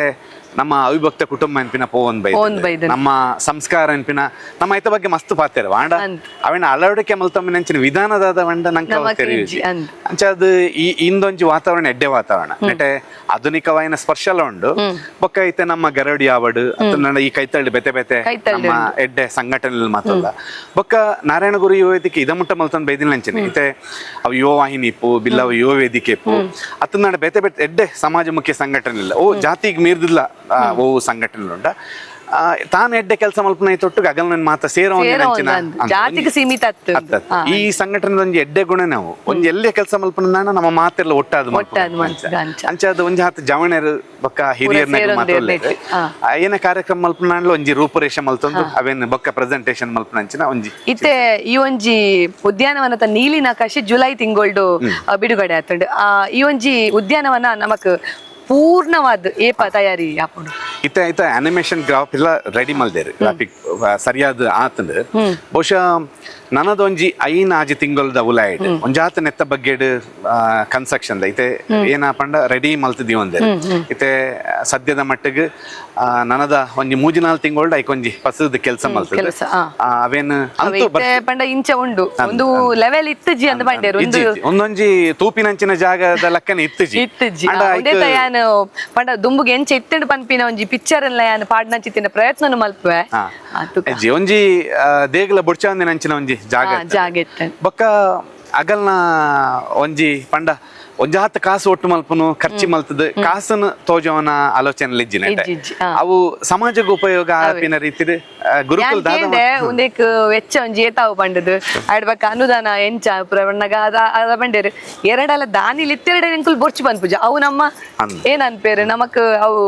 ನಮ್ಮ ಅವಿಭಕ್ತ ಕುಟುಂಬ ಎನ್ಪಿನ ಪೋವನ್ ಪೋವೊಂದ್ ಬೈದ ಬೈದನ್. ನಮ್ಮ ಸಂಸ್ಕಾರ ಎನ್ಪಿನ ನಮ್ಮ ಐತ ಬಗ್ಗೆ ಮಸ್ತ್ ಪಾತೆರ ವಾಂಡ ಅಂದ್. ಅವೆನ ಅಳವಡಿಕೆ ಮಲ್ತಮ್ಮಿನಂಚಿನ ವಿಧಾನದಾದ ವಂಡ ನಂಗೆ ನಮಕ್ ತೆರಿಯುಜಿ. ಇಜ್ಜಿ, ಅಂದ್. ಅಂಚ ಅದು ಈ ಇಂದೊಂಜಿ ವಾತಾವರಣ ಎಡ್ಡೆ ವಾತಾವರಣ ನೆಟೆ ಆಧುನಿಕವಾಯಿನ ಸ್ಪರ್ಶಲ ಉಂಡು. ಬೊಕ್ಕ ಐತೆ ನಮ್ಮ ಗರಡಿ ಆವಡು ಅತ್ತಂಡ ಈ ಕೈತಳ್ಳಿ ಬೆತೆ ಬೆತೆ ಕೈತಳ್ಳಿ ನಮ್ಮ ಎಡ್ಡೆ ಸಂಘಟನೆ ಮಾತ್ರಲ್ಲ. ಬೊಕ್ಕ ನಾರಾಯಣ ಗುರು ಯುವ ವೇದಿಕೆ ಇದ ಮುಟ್ಟ ಮಲ್ತಂದ್ ಬೈದಿಲ್ಲ ಅಂಚನೆ ಇತ್ತೆ ಅವು ಯುವ ವಾಹಿನಿ ಇಪ್ಪು ಬಿಲ್ಲವ ಯುವ ವೇದಿಕೆ ಇಪ್ಪು ಅತ್ತಂಡ ಬೇತೆ ಬೇತೆ ಎಡ್ಡೆ ಸಮಾಜಮುಖಿ ಸಂಘಟನೆ ಇಲ್ಲ ಓ ಜಾತಿಗೆ ಮೀರ್ದಿಲ್ಲ ಓ ಸಂಘಟನೆ ಉಂಡ ತಾನು ಎಡ್ಡೆ ಕೆಲಸ ಮಲ್ಪನ ತೊಟ್ಟು ಅಗಲ್ನ ಮಾತ ಸೇರೋ ಸೇರೋ ಅಂಚಿನ ಒಂದ್ ಅಂದ್. ಜಾತಿಗೆ ಸೀಮಿತ ಅತ್ತು. ಅತ್ತ ಅತ್ತ. ಈ ಸಂಘಟನೆ ಒಂಜಿ ಎಡ್ಡೆ ಗುಣ ನಾವು ಒಂಜಿ ಎಲ್ಲೇ ಕೆಲಸ ಮಲ್ಪನ ನಮ್ಮ ಮಾತೆಲ್ಲ ಒಟ್ಟಾದ ಒಟ್ಟಾದ್ ಮಲ್ಪುನ ಅಂಚ. ಅಂಚ ಅದು ಒಂಜಿ ಹತ್ತು ಜವಣರು ಬೊಕ್ಕ ಹಿರಿಯರ್ನ ಸೇರೊಂದು ಮಾತ್ರ ಇರ್ಬೇಕು. ಏನ ಕಾರ್ಯಕ್ರಮ ಮಲ್ಪನ ಒಂಜಿ ರೂಪುರೇಷೆ ಮಲ್ತೊಂದು ಅವೇನ್ ಬೊಕ್ಕ ಪ್ರೆಸೆಂಟೇಶನ್ ಮಲ್ಪನ ಅಂಚಿನ ಒಂಜಿ ಇತ್ತೆ ಈ ಒಂಜಿ ಉದ್ಯಾನವನದ ನೀಲಿನಾಕಾಶಿ ಜುಲೈ ತಿಂಗೊಳ್ಡು ಬಿಡುಗಡೆ ಆತುಂಡು. ಈ ಒಂಜಿ ಉದ್ಯಾನವನ ನಮಕ್ ಪೂರ್ಣವಾದ ಏಪ ತಯಾರಿ ಆಪುಂಡು. ಇತ್ತೆ ಐತ ಅನಿಮೇಷನ್ ಗ್ರಾಫ್ ಎಲ್ಲ ರೆಡಿ ಮಲ್ದೇರು ಗ್ರಾಫಿಕ್ ಸರಿಯಾದ ಆತಂದು ಬಹುಶಃ ನನದೊಂಜಿ 5 ತಿಂಗಳದ ಉಲಾಯ್ಡ್ ಒಂಜಾತ ನೆತ್ತ ಬಗ್ಗೆಡ್ ಕನ್ಸ್ಟ್ರಕ್ಷನ್ ಐತೆ ಏನ ಪಂಡ ರೆಡಿ ಮಲ್ತಿದ್ದೀವಿ ಒಂದೇ ಇತ್ತೆ ಸದ್ಯದ ಮಟ್ಟಿಗೆ ನನದ ಒಂಜಿ 3-4 ತಿಂಗಳ್ ಐಕೊಂಜಿ ಪಸದ ಕೆಲಸ ಮಲ್ತದೆ ಕೆಲಸ, ಆ. ಅವೇನ್ ಅವ ಅಂತೂ ಇತ್ತೆ ಪಂಡ ಇಂಚ ಉಂಡು ಒಂದು ಲೆವೆಲ್ ಇತ್ತುಜಿ ಅಂದ್ ಪಂಡೇರು ಒಂದು ಇಜ್ಜಿ, ಇಜ್ಜಿ. ಒಂದೊಂಜಿ ತೂಪಿನಂಚಿನ ಜಾಗದ ಲಕ್ಕನೆ ಇತ್ತುಜಿ ಇತ್ತುಜಿ ಅಂಡ ಉಂದೇ ಐಕ್ ಯಾನ್ ಪಂಡ ದುಂಬುಗೆ ಎಂಚ ಇತ್ತುಂಡು ಪನ್ಪಿನ ಒಂಜಿ ಪಿಕ್ಚರ್ ಎಲ್ಲ ಯಾನ್ ಪಾಡ್ನಂಚಿತ್ತಿನ ಪ್ರಯತ್ನ ಮಲ್ಪುವೆ ಆತು ಇಜ್ಜಿ ಒಂಜಿ ದೇಗಲ ಬುಡ್ಚಾಂದಿನಂಚಿನ ಒಂಜಿ ಜಾಗ ಇತ್ತು. ಜಾಗ ಇತ್ತು. ಬೊಕ್ಕ ಅಗಲ್ನ ಒಂಜಿ ಪಂಡ ಒಂಜಾತ್ ಕಾಸು ಒಟ್ಟು ಮಲ್ಪನು ಖರ್ಚಿ ಮಲ್ತದ ಕಾಸನ್ನು ತೋಜವನ ಆಲೋಚನೆ ಇಜ್ಜಿ ನೆಟೆ. ಇಜ್ಜಿ, ಇಜ್ಜಿ, ಆ. ಅವು ಸಮಾಜಕ್ಕೆ ಉಪಯೋಗ ಆಪಿನ ರೀತಿಡ್ ಗುರುಕುಲ್ ಯಾನ್ ದಾದ ಕೇಂಡೆ ಉಂದೆಕ್ ವೆಚ್ಚ ಒಂಜಿ ಏತಾವು ಪಂಡದು ಆಡ್ಬಕ ಅನುದಾನ ಎಂಚ ಪುರ ಬಣ್ಣಗ ಅದ ಅದ ಪಂಡೇರು ಎರಡಲ ದಾನಿಲ್ ಇತ್ತೆರಡೆ ಎಂಕುಲ್ ಬೊರ್ಚು ಪನ್ಪುಜ ಅವು ನಮ್ಮ ಅಂದ್. ಏನ್ ಅನ್ಪೇರು ನಮಕ್ ಅವು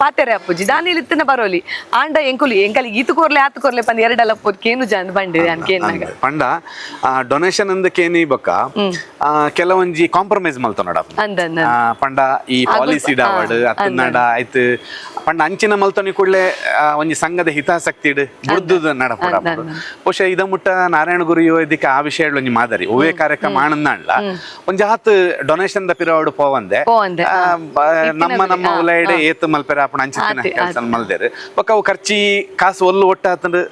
ಪಾತೆರೆ ಅಪ್ಪುಜಿ ದಾನಿಲ್ ಇತ್ತಿನ ಬರೋಲಿ ಆಂಡ ಎಂಕುಲು ಎಂಕಲಿ ಈತು ಕೋರ್ಲೆ ಆತು ಕೋರ್ಲೆ ಪಂದ್ ಎರಡಲ ಕೇನು ಜಾನ್ ಬಂಡಿದೆ ಅನ್ ಕೇನ್ನಾಗ. ಪಂಡ ಡೊನೇಷನ್ ಅಂದ ಕೇನಿ ಬೊಕ್ಕ ಕೆಲವೊಂಜಿ ಕಾಂಪ್ರಮೈಸ್ ಮಲ್ತ ನೋಡ ಅಂದ್ ಅಂದ್ ಅಂದ್. ಪಂಡ ಈ ಪಾಲಿಸಿ ಡಾವಡ್ ಅತ್ತನಾಡ ಆಯ್ತು ಪಂಡ ಅಂಚಿನ ಮಲ್ತನಿ ಕೂಡಲೇ ಒಂಜಿ ಸಂಘದ ಹಿತಾಸಕ್ತಿ ಬುಡ್ದುದ ನಡಪಡ. ಬಹುಶಃ ಇದ ಮುಟ್ಟ ನಾರಾಯಣ ಗುರು ಇದಕ್ಕೆ ಆ ವಿಷಯ ಒಂಜಿ ಮಾದರಿ ಒವ್ವೇ ಕಾರ್ಯಕ್ರಮ ಆನಂದ ಒಂಜಿ ಆತ್ ಡೊನೇಷನ್ the ಪಿರವಡು ಪೋವಂದೆ ಪೋವಂದೆ, ಆ. ನಮ್ಮ ನಮ್ಮ ಉಲೈಡೆ ಏತ್ ಮಲ್ಪೆರ ಅಪ್ಪಣ ಅಂಚಿನ ಆತೆ, ಕೆಲಸ ಮಲ್ದೇರು ಬೊಕ್ಕ ಅವು ಖರ್ಚಿ ಕಾಸು ಒಲ್ಲು ಒಟ್ಟಾತಂದ್ರೆ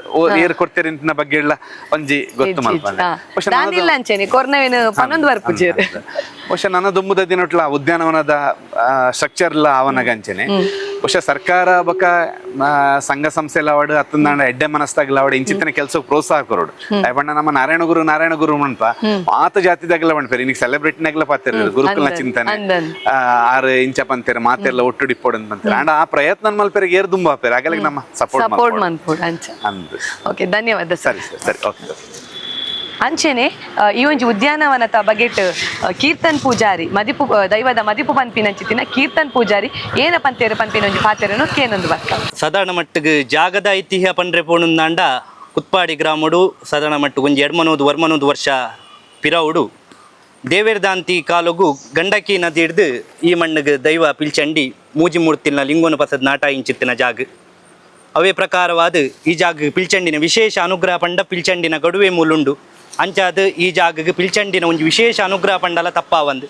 ಏರ್ ಕೊಡ್ತೇರಿ ಅಂತಿನ ಬಗ್ಗೆ ಎಲ್ಲ ಒಂಜಿ ಗೊತ್ತು ಮಲ್ಪಂದೆ. ಬಹುಶಃ ದಾನಿಲ್ಲ ಅಂಚೆನೆ ಕೊರ್ನವೇನು ಪನ್ನೊಂದು ಬರ್ಪುಜೇರು. ಬಹುಶಃ ನನ್ನ ದುಂಬುದ ದಿನಟ್ಲ ಉದ್ಯಾನವನದ ಸ್ಟ್ರಕ್ಚರ್ ಎಲ್ಲ ಅವನಗಂಚನೆ ಬಹುಶಃ ಸರ್ಕಾರ ಬೊಕ್ಕ ಸಂಘ ಸಂಸ್ಥೆ ಲಾವಡು ಅತ್ತಂದಾಂಡ ಎಡ್ಡೆ ಮನಸ್ತಾಗಲ ಅವಡು ಇಂಚಿತ್ತಿನ ಕೆಲಸ ಪ್ರೋತ್ಸಾಹ ಕೊರೋಡು. ಬಣ್ಣ ನಮ್ಮ ನಾರಾಯಣ ಗುರು ನಾರಾಯಣ ಗುರು ಮನ್ಪ ಆತ ಜಾತಿದಾಗಲ ಮಣ್ಪೇರು ಇನ್ನೀಗ ಸೆಲೆಬ್ರಿಟಿನಾಗಲ ಪಾತಿರ ಗುರುಕುಲ ಚಿಂತನೆ ಅಂದ್ ಅಂದ್. ಆರು ಇಂಚ ಪಂತೇರು ಮಾತೆಲ್ಲ ಒಟ್ಟುಡಿಪ್ಪೋಡು ಅಂತ ಪಂತೇರು ಅಂಡ ಆ ಪ್ರಯತ್ನ ಮಲ್ಪೇರಿಗೆ ಏರ್ ದುಂಬ ಆಪೇರು ಆಗಲಿಗೆ ನಮ್ಮ ಸಪೋರ್ಟ್ ಸಪೋರ್ಟ್ ಮನ್ಪೋಡು ಅಂಚ. ಅಂದ್. ಓಕೆ, ಧನ್ಯವಾದ ಸರ್. ಸರಿ ಸರ್, ಸರಿ, ಓಕೆ. ಅಂಚೆನೆ ಈ ಒಂಜಿ ಉದ್ಯಾನವನದ ಬಗೆಟ್ ಕೀರ್ತನ್ ಪೂಜಾರಿ ಮದಿಪು ದೈವದ ಮದಿಪು ಪನ್ಪಿನಂಚಿತ್ತಿನ ಕೀರ್ತನ್ ಪೂಜಾರಿ ಏನ ಪಂತೇರು ಪನ್ಪಿನ ಒಂಜಿ ಪಾತೆರನು ಕೇನೊಂದು ಬರ್ಕ. ಸಾಧಾರಣ ಮಟ್ಟಿಗೆ ಜಾಗದ ಐತಿಹ್ಯ ಪಂಡ್ರೆ ಪೋಣುಂದಾಂಡ ಕುತ್ಪಾಡಿ ಗ್ರಾಮಡು ಸಾಧಾರಣ ಮಟ್ಟಿಗೆ ಒಂಜಿ ಎಡ್ಮನೂದು ವರ್ಮನೂದು ವರ್ಷ ಪಿರವುಡು ದೇವೇರ್ದಾಂತಿ ಕಾಲುಗು ಗಂಡಕಿ ನದಿ ಹಿಡ್ದು ಈ ಮಣ್ಣಿಗೆ ದೈವ ಪಿಲ್ಚಂಡಿ ಮೂಜಿ ಮೂರ್ತಿಲ್ನ ಲಿಂಗೋನ ಪಸದ್ ನಾಟ ಇಂಚಿತ್ತಿನ ಜಾಗ. ಅವೇ ಪ್ರಕಾರವಾದ ಈ ಜಾಗ ಪಿಲ್ಚಂಡಿನ ವಿಶೇಷ ಅನುಗ್ರಹ ಪಂಡ ಪಿಲ್ಚಂಡಿನ ಗಡುವೆ ಮೂಲುಂಡು ಅಂಚಾದ ಈ ಜಾಗಕ್ಕೆ ಪಿಲ್ಚಂಡಿನ ಒಂದು ವಿಶೇಷ ಅನುಗ್ರಹ ಪಂಡಲ ತಪ್ಪಾವಂದು.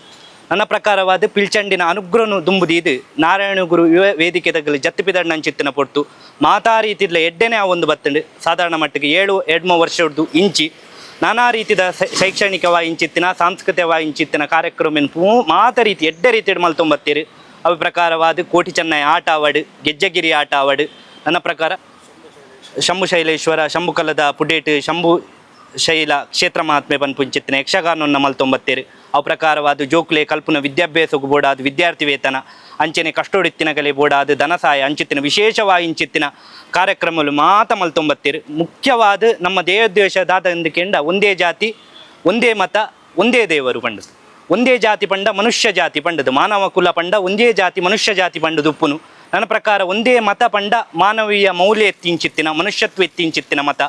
ನನ್ನ ಪ್ರಕಾರವಾದ ಪಿಲ್ಚಂಡಿನ ಅನುಗ್ರಹನು ದುಂಬುದೀದು ನಾರಾಯಣ ಗುರು ಯುವ ವೇದಿಕೆ ತಗಲು ಜತ್ತಿಪಿದಣ್ಣಂಚಿತ್ತಿನ ಪೊರ್ತು ಮಾತಾ ರೀತಿದ್ಲ ಎಡ್ಡೆನೆ ಆ ಒಂದು ಬತ್ತಂಡು. ಸಾಧಾರಣ ಮಟ್ಟಿಗೆ 7 ಎಡ್ಮ ವರ್ಷದ್ದು ಇಂಚಿ ನಾನಾ ರೀತಿದ ಶೈಕ್ಷಣಿಕವಾಗಿ ಇಂಚಿತ್ತಿನ ಸಾಂಸ್ಕೃತಿಕವಾಗಿ ಇಂಚಿತ್ತಿನ ಕಾರ್ಯಕ್ರಮ ಮಾತ ರೀತಿ ಎಡ್ಡೆ ರೀತಿಯಲ್ಲಿ ಮಲ್ತೊಂಬತ್ತೀರು. ಅವು ಪ್ರಕಾರವಾದ ಕೋಟಿ ಚೆನ್ನೈ ಆಟ ಆವಡು, ಗೆಜ್ಜಗಿರಿ ಆಟ ಆವಡು, ನನ್ನ ಪ್ರಕಾರ ಶಂಭು ಶೈಲೇಶ್ವರ ಶಂಭುಕಲದ ಪುಡೇಟು ಶಂಭು ಶೈಲ ಕ್ಷೇತ್ರ ಮಹಾತ್ಮೆ ಪನ್ಪುಂಚಿತ್ತಿನ ಯಕ್ಷಗಾನವನ್ನು ಮಲ್ತೊಂಬತ್ತೀರು. ಅವು ಪ್ರಕಾರವಾದ ಜೋಕ್ಲೆ ಕಲ್ಪನ ವಿದ್ಯಾಭ್ಯಾಸಕ್ಕೂ ಬೋಡಾದ ವಿದ್ಯಾರ್ಥಿ ವೇತನ ಅಂಚನೆ ಕಷ್ಟೋಡಿತ್ತಿನಗಲೆ ಬೋಡಾದ ಧನಸಹಾಯ ಅಂಚಿತ್ತಿನ ವಿಶೇಷವಾಗಿ ಇಂಚಿತ್ತಿನ ಕಾರ್ಯಕ್ರಮಗಳು ಮಾತ ಮಲ್ತೊಂಬತ್ತೀರು. ಮುಖ್ಯವಾದ ನಮ್ಮ ದೇವೋದ್ದೇಶ ದಾದ ಕೆಂಡ ಒಂದೇ ಜಾತಿ ಒಂದೇ ಮತ ಒಂದೇ ದೇವರು ಪಂಡದು, ಒಂದೇ ಜಾತಿ ಪಂಡ ಮನುಷ್ಯ ಜಾತಿ ಪಂಡದು, ಮಾನವ ಕುಲ ಪಂಡ ಒಂದೇ ಜಾತಿ ಮನುಷ್ಯ ಜಾತಿ ಪಂಡದು ಉಪ್ಪುನು. ನನ್ನ ಪ್ರಕಾರ ಒಂದೇ ಮತ ಪಂಡ ಮಾನವೀಯ ಮೌಲ್ಯ ಎತ್ತಿಂಚಿತ್ತಿನ ಮನುಷ್ಯತ್ವ ಎತ್ತಿಂಚಿತ್ತಿನ ಮತ,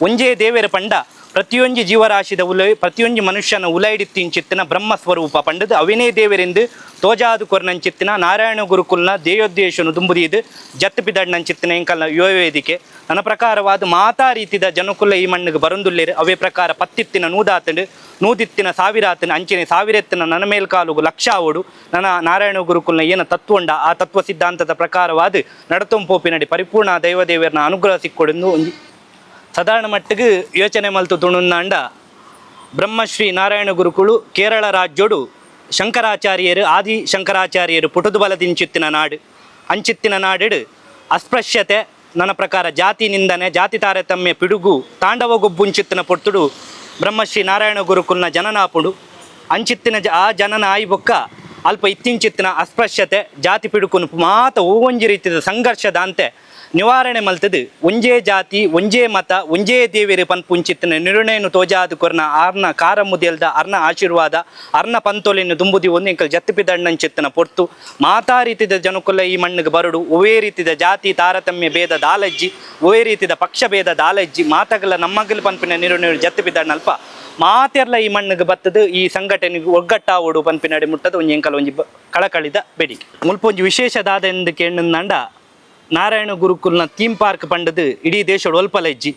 ಒಂಜೇ ದೇವರ ಪಂಡ ಪ್ರತಿಯೊಂಜಿ ಜೀವರಾಶಿದ ಉಲೈ ಪ್ರತಿಯೊಂಜಿ ಮನುಷ್ಯನ ಉಲೈಡಿತ್ತಿಂಚಿತ್ತಿನ ಬ್ರಹ್ಮ ಸ್ವರೂಪ ಪಂಡದು ಅವಿನೇ ದೇವರೆಂದು ತೋಜಾದು ಕೊರ್ನಂಚಿತ್ತಿನ ನಾರಾಯಣ ಗುರುಕುಲ್ನ ದೇಯೋದ್ದೇಶನು ದುಂಬುದಿದು ಜತ್ತು ಪಿದಡ್ನಂಚಿತ್ತಿನ ಎಂಕಲ್ನ ಯುವ ವೇದಿಕೆ. ನನ್ನ ಪ್ರಕಾರವಾದ ಮಾತಾ ರೀತಿದ ಜನಕುಲ ಈ ಮಣ್ಣಿಗೆ ಬರಂದುಲ್ಲೇರು. ಅವೇ ಪ್ರಕಾರ ಪತ್ತಿತ್ತಿನ ನೂದಾತಂಡು ನೂದಿತ್ತಿನ ಸಾವಿರಾತನ ಅಂಚಿನ ಸಾವಿರೆತ್ತಿನ ನನ್ನ ಮೇಲ್ಕಾಲುಗು ಲಕ್ಷ ಆವಡು. ನನ್ನ ನಾರಾಯಣ ಗುರುಕುಲ್ನ ಏನ ತತ್ವ ಉಂಡ ಆ ತತ್ವ ಸಿದ್ಧಾಂತದ ಪ್ರಕಾರವಾದ ನಡತೊಂಪೋಪಿನಡಿ ಪರಿಪೂರ್ಣ ದೈವದೇವರನ್ನ ಅನುಗ್ರಹ ಸಿಕ್ಕೊಡೆಂದು ಒಂಜಿ ಸಾಧಾರಣ ಮಟ್ಟಿಗೆ ಯೋಚನೆ ಮಲ್ತು ತುಣುಂದಾಂಡ. ಬ್ರಹ್ಮಶ್ರೀ ನಾರಾಯಣ ಗುರುಕುಳು ಕೇರಳ ರಾಜ್ಯೋಡು ಶಂಕರಾಚಾರ್ಯರು ಆದಿ ಶಂಕರಾಚಾರ್ಯರು ಪುಟುದು ಬಲದಿಂಚಿತ್ತಿನ ನಾಡು ಅಂಚಿತ್ತಿನ ನಾಡಿಡು ಅಸ್ಪೃಶ್ಯತೆ ನನ್ನ ಪ್ರಕಾರ ಜಾತಿ ನಿಂದನೆ ಜಾತಿ ತಾರತಮ್ಯ ಪಿಡುಗು ತಾಂಡವ ಗೊಬ್ಬುಂಚಿತ್ತಿನ ಪೊರ್ತುಡು ಬ್ರಹ್ಮಶ್ರೀ ನಾರಾಯಣ ಗುರುಕುಲ್ನ ಜನನಾಪುಡು ಅಂಚಿತ್ತಿನ ಆ ಜನನ ಆಯಿ ಬೊಕ್ಕ ಅಲ್ಪ ಇತ್ತಿಂಚಿತ್ತಿನ ಅಸ್ಪೃಶ್ಯತೆ ಜಾತಿ ಪಿಡುಕುನು ಮಾತ ಒಂಜಿ ರೀತಿಯ ಸಂಘರ್ಷದಾಂತೆ ನಿವಾರಣೆ ಮಲ್ತದು ಒಂಜೇ ಜಾತಿ ಒಂಜೇ ಮತ ಒಂಜೇ ದೇವಿರು ಪನ್ಪುಂಚಿತ್ತಿನ ನಿರ್ಣಯನು ತೋಜಾದು ಕೊರ್ನ ಅರ್ನ ಕಾರ ಮುದಿಯಲ್ದ ಅರ್ನ ಆಶೀರ್ವಾದ ಅರ್ನ ಪಂತೋಲಿನ ದುಂಬುದಿ ಒಂದು ಎಂಕಲ್ ಜತ್ತಿಪಿದಣ್ಣಂಚಿತ್ತಿನ ಪೊರ್ತು ಮಾತಾ ರೀತಿದ ಜನಕುಲ ಈ ಮಣ್ಣಿಗೆ ಬರಡು. ಒವೇ ರೀತಿದ ಜಾತಿ ತಾರತಮ್ಯ ಭೇದ ದಾಲಜ್ಜಿ ಒವೇ ರೀತಿದ ಪಕ್ಷ ಭೇದ ದಾಲಜ್ಜಿ ಮಾತಗಲ ನಮ್ಮಗಲ್ ಪನ್ಪಿನ ನಿರ್ಣಯ ಜತ್ತಿಪಿದಣ್ಣಲ್ಪ ಮಾತೆರ್ಲ ಈ ಮಣ್ಣಿಗೆ ಬತ್ತದು ಈ ಸಂಘಟನೆಗೆ ಒಗ್ಗಟ್ಟಾವೋಡು ಪನ್ಪಿನಡೆ ಮುಟ್ಟದು ಒಂಜಿ ಎಂಕಲ್ ಒಂಜಿ ಕಳಕಳಿದ ಬೇಡಿಕೆ. ಮುಲ್ಪ ಒಂಜಿ ವಿಶೇಷ ದಾದ ಎಂದು ಕೇಂದ್ರ ನಾರಾಯಣ ಗುರುಕುಲ್ನ ಥೀಮ್ ಪಾರ್ಕ್ ಪಂಡದು ಇಡೀ ದೇಶಡ್ ಒಲ್ಪಲ ಇಜ್ಜಿ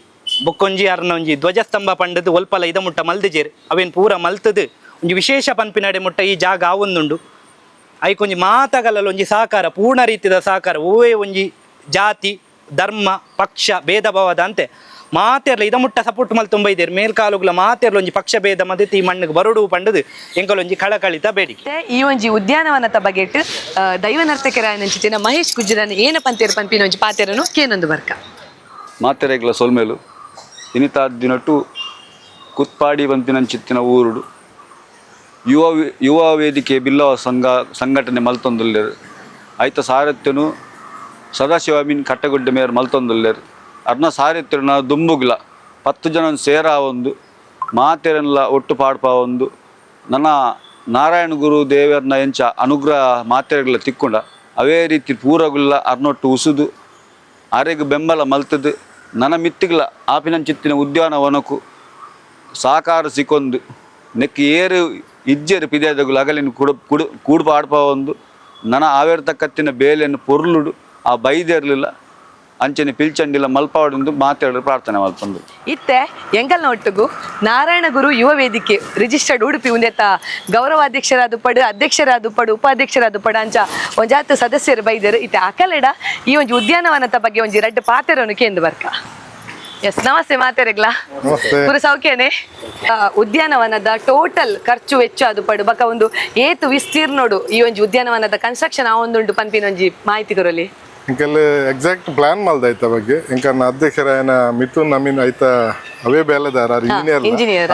ಬೊಕ್ಕೊಂಜಿ ಅರ್ನ ಒಂಜಿ ಧ್ವಜಸ್ತಂಭ ಪಂಡದು ಒಲ್ಪಲ ಇದ ಮುಟ್ಟ ಮಲ್ದಿಜೇರು ಅವೇನು ಪೂರ ಮಲ್ತದು ಒಂಜಿ ವಿಶೇಷ ಪನ್ಪಿನಡೆ ಮುಟ್ಟ ಈ ಜಾಗ ಆವೊಂದುಂಡು. ಐಕೊಂಜಿ ಮಾತಗಲಲ್ಲಿ ಒಂಜಿ ಸಹಕಾರ ಪೂರ್ಣ ರೀತಿಯ ಸಹಕಾರ ಓವೇ ಒಂಜಿ ಜಾತಿ ಧರ್ಮ ಪಕ್ಷ ಭೇದ ಭಾವದ ಅಂತೆ ಮಾತೆರ್ಲ ಇದ ಮುಟ್ಟ ಸಪೋರ್ಟ್ ಮಲ್ತೊಂಬ ಇದ್ದೇರು ಮೇಲ್ಕಾಲುಗಳ ಮಾತೆರ್ಲ ಒಂಜಿ ಪಕ್ಷ ಭೇದ ಮದತಿ ಈ ಮಣ್ಣಿಗೆ ಬರುಡು ಪಂಡದು ಎಂಕಲೊಂಜಿ ಕಳಕಳಿತ ಬೇಡಿಕೆ. ಈ ಒಂಜಿ ಉದ್ಯಾನವನದ ಬಗೆಟ್ ದೈವ ನರ್ತಕರಾಯನಂಚಿತ್ತಿನ ಮಹೇಶ್ ಗುಜ್ಜರನ್ ಏನ ಪಂತೇರು ಪನ್ಪಿನ ಒಂಜಿ ಪಾತೆರನು ಕೇನೊಂದು ಬರ್ಕ. ಮಾತೆರೆಗ್ಲ ಸೊಲ್ಮೇಲು ಇನಿತಾದಿನಟ್ಟು ಕುತ್ಪಾಡಿ ಬಂತಿನಂಚಿತ್ತಿನ ಊರುಡು ಯುವ ವೇದಿಕೆ ಬಿಲ್ಲವ ಸಂಘ ಸಂಘಟನೆ ಮಲ್ತೊಂದುಲ್ಲೇರು. ಐತ ಸಾರಥ್ಯನು ಸದಾಶಿವ ಮೀನ್ ಕಟ್ಟಗುಡ್ಡೆ ಮೇರ್ ಮಲ್ತೊಂದುಲ್ಲೇರು. ಅರ್ನ ಸಾರಥ್ಯನ ದುಂಬುಗ್ಲ 10 ಜನ ಸೇರ ಒಂದು ಮಾತೆರನ್ಲ ಒಟ್ಟು ಪಾಡ್ಪ ಒಂದು ನನ್ನ ನಾರಾಯಣ ಗುರು ದೇವರನ್ನ ಎಂಚ ಅನುಗ್ರಹ ಮಾತೆರೆಗ್ಲ ತಿಕ್ಕೊಂಡ ಅವೇ ರೀತಿ ಪೂರಗುಲ್ಲ ಅರ್ನೊಟ್ಟು ಉಸುದು ಅರೆಗ್ ಬೆಂಬಲ ಮಲ್ತದು ನನ್ನ ಮಿತ್ತಿಗ್ಲ ಆಪಿನಂಚಿತ್ತಿನ ಉದ್ಯಾನವನಕು ಸಹಕಾರ ಸಿಕ್ಕೊಂದು ನೆಕ್ ಏರು ಇಜ್ಜೆರು ಪಿದೇದಗುಲು ಅಗಲಿನ ಕುಡು ಕುಡು ಕೂಡು ಪಾಡ್ಪ ಒಂದು ನನ್ನ ಆವೇರ್ತಕ್ಕತ್ತಿನ ಬೇಲೆಯನ್ನು ಪೊರ್ಲುಡು ಆ ಬೈದೇರ್ಲಿಲ್ಲ ಅಂಚನೆ ಪಿಲ್ಚಂಡಿಲ್ಲ ಮಲ್ಪಾವಡಿಂದು ಮಾತಾಡಲು ಪ್ರಾರ್ಥನೆ ಮಲ್ತಂದು. ಇತ್ತೆ ಎಂಕಲ್ನ ಒಟ್ಟುಗು ನಾರಾಯಣ ಗುರು ಯುವ ವೇದಿಕೆ ರಿಜಿಸ್ಟರ್ಡ್ ಉಡುಪಿ ಉಂದೆತ್ತ ಗೌರವಾಧ್ಯಕ್ಷರಾದ ಪಡು ಅಧ್ಯಕ್ಷರಾದ ಪಡು ಉಪಾಧ್ಯಕ್ಷರಾದ ಪಡು ಅಂಚ ಒಂಜಾತ್ ಸದಸ್ಯರು ಬೈದರು. ಇತ್ತೆ ಅಕಲೆಡ ಈ ಒಂಜಿ ಉದ್ಯಾನವನದ ಬಗ್ಗೆ ಒಂಜಿ ರಡ್ಡು ಪಾತೆರನು ಕೇಂದ್ರ ಬರ್ಕ. ಎಸ್ ನಮಸ್ತೆ ಮಾತೆರೆಗ್ಲಾ ಪುರ ಸೌಖ್ಯನೆ. ಉದ್ಯಾನವನದ ಟೋಟಲ್ ಖರ್ಚು ವೆಚ್ಚ ಅದು ಪಡು ಬಕ ಒಂದು ಏತು ವಿಸ್ತೀರ್ಣೋಡು ಈ ಒಂಜಿ ಉದ್ಯಾನವನದ ಕನ್ಸ್ಟ್ರಕ್ಷನ್ ಆ ಒಂದುಂಡು ಪನ್ಪಿನ ಒಂಜಿ ಮಾಹಿತಿ ಕೊರಲಿ. ಇಂಕಲ್ ಎಕ್ಸಾಕ್ಟ್ ಪ್ಲಾನ್ ಮಲ್ದ ಐತ ಬಗ್ಗೆ ಇಂಕನ್ನ ಅಧ್ಯಕ್ಷರಾಯನ ಮಿಥುನ್ ನಮೀನ್ ಐತ ಅವೇ ಬೇಲೆದಾರ ಇಂಜಿನಿಯರ್ ಇಂಜಿನಿಯರ್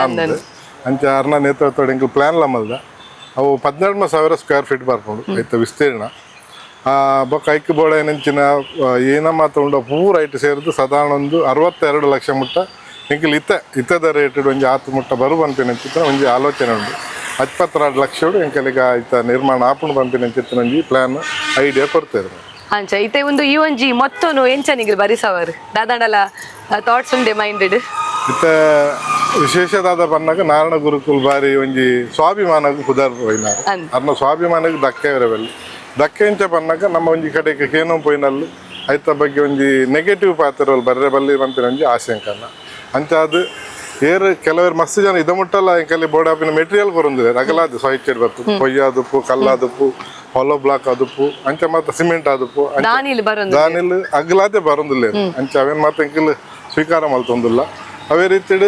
ಅಂಚ ಅರ್ನ ನೇತೃತ್ವದ ಎಂಕಲ್ ಪ್ಲಾನ್ ಲ ಮಲ್ದ ಅವು 12,000 ಸ್ಕ್ವೇರ್ ಫೀಟ್ ಬರ್ಕೊಂಡು ಐತ ವಿಸ್ತೀರ್ಣ. ಬೊಕ್ಕ ಐಕ್ ಬೋಡ ಏನಂಚಿನ ಏನ ಮಾತ್ರ ಉಂಡು ಪೂರ ಐಟ್ ಸೇರಿದು ಸಾಧಾರಣ ಒಂದು 62 ಲಕ್ಷ ಮುಟ್ಟ ಎಂಕಲ್ ಇತ್ತ ಇತ್ತದ ರೇಟ್ ಒಂಜಿ ಆತು ಮುಟ್ಟ ಬರು ಪನ್ಪಿನಂಚಿತ್ತ ಒಂಜಿ ಆಲೋಚನೆ ಉಂಡು. 22 ಲಕ್ಷ ಎಂಕಲಿಗ ಐತ ನಿರ್ಮಾಣ ಆಪುಂಡು ಪನ್ಪಿನಂಚಿತ್ತ ಒಂಜಿ ಪ್ಲಾನ್ ಐಡಿಯಾ ಕೊಡ್ತೇವೆ. ಅಂಚ ಇತ್ತೆ ಒಂದು ಈ ಒಂಜಿ ಮೊತ್ತನು ಎಂಚನಿಗೆ ಬರಿಸವರು ದಾದಾಂಡಲ ಥಾಟ್ಸ್ ಉಂಡೆ ಮೈಂಡೆಡ್. ಇತ್ತೆ ವಿಶೇಷದಾದ ಪನ್ನಾಗ ನಾರಾಯಣ ಗುರುಕುಲ್ ಬಾರಿ ಒಂಜಿ ಸ್ವಾಭಿಮಾನಗ್ ಪುದರ್ ಪೋಯಿನಾರು. ಅರ್ನ ಸ್ವಾಭಿಮಾನಗ್ ಧಕ್ಕೆ ಬರಬಲ್ಲಿ ಧಕ್ಕೆ ಇಂಚ ಪನ್ನಾಗ ನಮ್ಮ ಒಂಜಿ ಕಡೆಗೆ ಕೇನೋ ಪೋಯಿನಲ್ಲಿ ಐತ ಬಗ್ಗೆ ಒಂಜಿ ನೆಗೆಟಿವ್ ಪಾತ್ರಗಳು ಬರ್ರೆ ಬಲ್ಲಿ ಪನ್ಪಿನ ಒಂಜಿ ಆಸೆ ಅಂಕನ್ನ. ಅಂಚ ಅದು ಏರು ಕೆಲವರು ಮಸ್ತ್ ಜನ ಇದ ಮುಟ್ಟಲ್ಲ ಎಂಕಲ್ಲಿ ಬೋರ್ಡ್ ಆಪಿನ ಮೆಟೀರಿಯಲ್ ಬರೊಂದಿಲ್ಲ ರಗಲಾದ ಸಾಹಿತ್ಯ ಬರ್ತದೆ ಪೊಯ್ಯಾದುಪ್ಪು ಕಲ್ಲಾದುಪ್ಪು ಹೊಲೋ ಬ್ಲಾಕ್ ಅದುಪ್ಪು ಅಂಚ ಮಾತ್ರ ಸಿಮೆಂಟ್ ಆದುಪ್ಪು ದಾನಿಲ್ ಬರೊಂದು ದಾನಿಲ್ ಅಗಲಾದೆ ಬರೊಂದಿಲ್ಲ ಅಂಚ ಅವೇನ್ ಮಾತ್ರ ಎಂಕಲ್ ಸ್ವೀಕಾರ ಮಲ್ತೊಂದಿಲ್ಲ. ಅವೇ ರೀತಿಡ್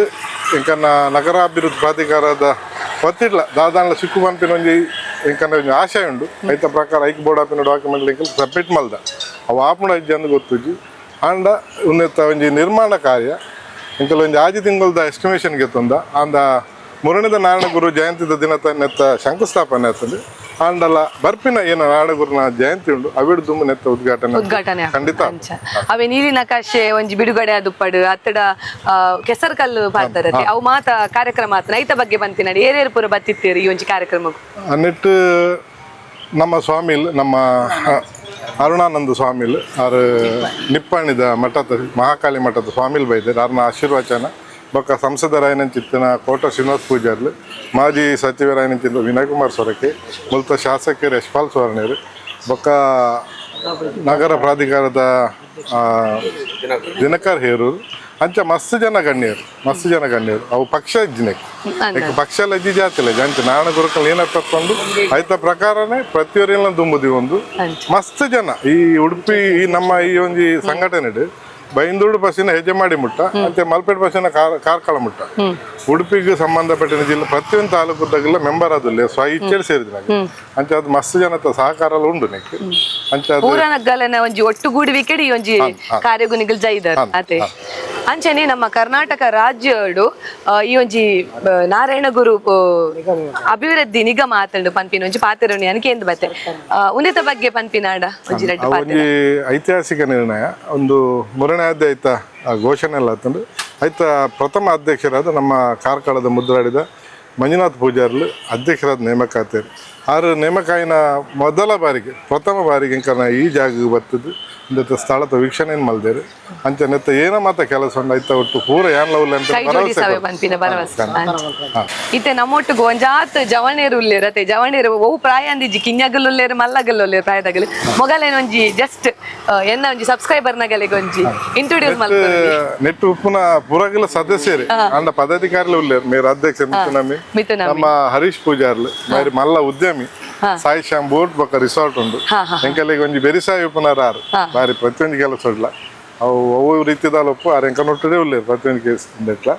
ಎಂಕನ್ನ ನಗರಾಭಿವೃದ್ಧಿ ಪ್ರಾಧಿಕಾರದ ಒತ್ತಿಡ್ಲ ದಾದಾನ್ಲ ಸಿಕ್ಕು ಪನ್ಪಿನ ಒಂಜಿ ಎಂಕನ್ನ ಒಂಜಿ ಆಶಯ ಉಂಡು. ಐತ ಪ್ರಕಾರ ಐಕ್ ಬೋರ್ಡ್ ಆಪಿನ ಡಾಕ್ಯುಮೆಂಟ್ ಎಂಕಲ್ ಸಬ್ಮಿಟ್ ಮಲ್ದ ಅವು ಆಪುಣ ಇಜ್ಜಿ ಅಂದ್ ಗೊತ್ತುಜ್ಜಿ. ಆಂಡ ಉಂದೆತ್ತ ಒಂಜಿ ನಿರ್ಮಾಣ ಕಾರ್ಯ ಎಂಕಲ್ ಒಂಜಿ ಆಜಿ ತಿಂಗಳದ ಎಸ್ಟಿಮೇಷನ್ ಗೆತ್ತೊಂದ ಆಂದ ಮುರಣಿದ ನಾರಾಯಣ ಗುರು ಜಯಂತಿದ ದಿನ ನೆತ್ತ ಶಂಕುಸ್ಥಾಪನೆ ಆಗ್ತದೆ. ಆಂಡಲ ಬರ್ಪಿನ ಏನ ನಾರಾಯಣ ಗುರುನ ಜಯಂತಿ ಉಂಡು ಅವಿಡ್ ದುಂಬು ನೆತ್ತ ಉದ್ಘಾಟನೆ ಉದ್ಘಾಟನೆ ಖಂಡಿತ. ಅವೇ ನೀಲಿನ ಕಾಶೆ ಒಂಜಿ ಬಿಡುಗಡೆ ಆದುಪ್ಪಡು ಅತ್ತಡ ಕೆಸರು ಕಲ್ಲು ಪಾಡ್ತಾರೆ ಅವು ಮಾತ ಕಾರ್ಯಕ್ರಮ ಆತನ ಐತ ಬಗ್ಗೆ ಬಂತಿನ ಏರೇರು ಪೂರ ಬತ್ತಿತ್ತೀರಿ ಈ ಒಂಜಿ ಕಾರ್ಯಕ್ರಮಕ್ಕೂ. ನೆಟ್ಟು ನಮ್ಮ ಸ್ವಾಮಿಲ್ ನಮ್ಮ ಅರುಣಾನಂದ ಸ್ವಾಮಿಲ್ ಆರು ನಿಪ್ಪಾಣಿದ ಮಠದ ಮಹಾಕಾಳಿ ಮಠದ ಸ್ವಾಮಿಲ್ ಬೈದರು ಆರ್ನ ಆಶೀರ್ವಚನ ಬೊಕ್ಕ ಸಂಸದರಾಯನಂಚಿತ್ತಿನ ಕೋಟ ಶ್ರೀನಿವಾಸ ಪೂಜಾರ್ಲು ಮಾಜಿ ಸಚಿವರಾಯನಂಚಿತ್ತ ವಿನಯ್ ಕುಮಾರ್ ಸೊರಕೆ ಮುಲ್ತ ಶಾಸಕರು ಯಶ್ಪಾಲ್ ಸುವರ್ಣರು ಬೊಕ್ಕ ನಗರ ಪ್ರಾಧಿಕಾರದ ದಿನಕರ್ ಹೇರೂರು ಅಂಚ ಮಸ್ತ್ ಜನ ಗಣ್ಯರು ಮಸ್ತ್ ಜನ ಗಣ್ಯರು ಅವು ಪಕ್ಷ ಇಜ್ಜಿನೆಕ್ ಪಕ್ಷ ಲಜ್ಜಿ ಜಾತಿ ಲಜ್ಜಿ ಅಂಚ ನಾರಾಯಣ ಗುರುಕಲ್ ಏನ ತಕ್ಕೊಂಡು ಐತ ಪ್ರಕಾರನೇ ಪ್ರತಿಯೊರಿಲ್ಲ ದುಂಬುದಿ ಒಂದು ಮಸ್ತ್ ಜನ ಈ ಉಡುಪಿ ಈ ನಮ್ಮ ಈ ಒಂಜಿ ಸಂಘಟನೆ ಬೈಂದೂರು ಬಸ್ಸಿನ ಹೆಜ್ಜೆಮಾಡಿ ಮುಟ್ಟ ಅಂಚೆ ಮಲ್ಪೇಟ್ ಬಸ್ಸಿನ ಕಾರ್ಕಳ ಮುಟ್ಟ ಉಡುಪಿಗೆ ಸಂಬಂಧಪಟ್ಟಿನ ಜಿಲ್ಲೆ ಪ್ರತಿಯೊಂದು ತಾಲೂಕುದಾಗೆಲ್ಲ ಮೆಂಬರ್ ಆದಿಲ್ಲ ಸ್ವ ಇಚ್ಛೆ ಸೇರಿದ ಅಂಚೆ ಅದು ಮಸ್ತ್ ಜನತ ಸಹಕಾರ ಎಲ್ಲ ಉಂಡು ನೆಕ್ ಅಂಚೆ ಅದು ಪೂರನಗ್ಗಲನ ಒಂಜಿ ಒಟ್ಟುಗೂಡುವಿಕೆಡ್ ಈ ಒಂಜಿ ಕಾರ್ಯಗುಣಿಗಳು ಜೈದರ್ ಅತೆ. ಅಂಚನೆ ನಮ್ಮ ಕರ್ನಾಟಕ ರಾಜ್ಯಡು ಈ ಒಂಜಿ ನಾರಾಯಣ ಗುರು ಅಭಿವೃದ್ಧಿ ನಿಗಮ ಆತಂಡು ಪನ್ಪಿನ ಒಂಜಿ ಪಾತೆರೊಣಿ ಅನ್ಕೇಂದ್ ಬತ್ತೆ ಉನ್ನತ ಬಗ್ಗೆ ಪನ್ಪಿನಾಡ ಒಂಜಿ ರಡ್ಡ್ ಪಾತೆರ. ಒಂಜಿ ಐತಿಹಾಸಿಕ ನಿರ್ಣಯ ಒಂದು ಮೂರನೇ ಆಯ್ತ ಘೋಷಣೆ ಎಲ್ಲ ಆತಂಡು ಆಯ್ತ ಪ್ರಥಮ ಅಧ್ಯಕ್ಷರಾದ ನಮ್ಮ ಕಾರ್ಕಳದ ಮುದ್ರಾಡಿದ ಮಂಜುನಾಥ್ ಪೂಜಾರ್ಲು ಅಧ್ಯಕ್ಷರಾದ ನೇಮಕಾತಿಯರು. ಆರು ನೇಮಕಾಯಿನ ಮೊದಲ ಬಾರಿಗೆ ಪ್ರಥಮ ಬಾರಿಗೆ ಇಂಕನ ಈ ಜಾಗಕ್ಕೆ ಬರ್ತದೆ ಇಂದ ಸ್ಥಳದ ವೀಕ್ಷಣೆ ಮಲ್ದೇರು ಅಂಚೆ ನೆತ್ತ ಏನ ಮಾತ ಕೆಲಸ ಉಂಡು ಐತ ಒಟ್ಟು ಪೂರ ಏನ್ ಲವ್ಲ ಅಂತ ಕೈ ಜೋಡಿಸಾವೆ ಪನ್ಪಿನ ಭರವಸೆ. ಇತ್ತೆ ನಮ್ಮೊಟ್ಟಿಗೆ ಒಂಜಾತ್ ಜವಣೇರು ಉಲ್ಲೇರು ಅತೆ ಜವಣೇರು ಒವು ಪ್ರಾಯ ಅಂದಿಜ್ಜಿ ಕಿನ್ಯಗಲ್ ಉಲ್ಲೇರು ಮಲ್ಲಗಲ್ ಉಲ್ಲೇರು ಪ್ರಾಯದಾಗಲು ಮೊಗಲೇನ ಒಂಜಿ ಜಸ್ಟ್ ಎನ್ನ ಒಂಜಿ ಸಬ್ಸ್ಕ್ರೈಬರ್ ನಗಲಿಗೆ ಒಂಜಿ ಇಂಟ್ರೊಡ್ಯೂಸ್ ಮಲ್ಪೊಲಿ. ನೆಟ್ಟು ಉಪ್ಪುನ ಪೂರಗಲ ಸದಸ್ಯರು ಅಂಡ ಪದಾಧಿಕಾರಿలు ಉಲ್ಲೇರು ಮೇರು ಅಧ್ಯಕ್ಷ ಮಿಥುನಮಿ ಮಿಥುನಮ್ಮಿ. ನಮ್ಮ ಹರೀಶ್ ಪೂಜಾರ್ಲು ಮೇರು ಮಲ್ಲ ಉದ್ಯಮಿ ಸಾಯಿ ಶ್ಯಾಮ್ ಬೋಟ್ ಬೊಕ್ಕ ರಿಸಾರ್ಟ್ ಉಂಡು ಎಂಕಲಿಗೆ ಒಂಜಿ ಬೆರಿಸಾಯಿ ಉಪ್ಪುನಾರ ಆರು ಬಾರಿ ಪ್ರತಿಯೊಂದು ಕೆಲಸ ಉಡ್ಲ ಅವು ಅವು ರೀತಿದಾಲ ಉಪ್ಪು ಆರು ಎಂಕ ನೊಟ್ಟುದೇ ಉಲ್ಲೇರು ಪ್ರತಿಯೊಂದು ಕೇಸ್ ಉಂಡೆಟ್ಲ.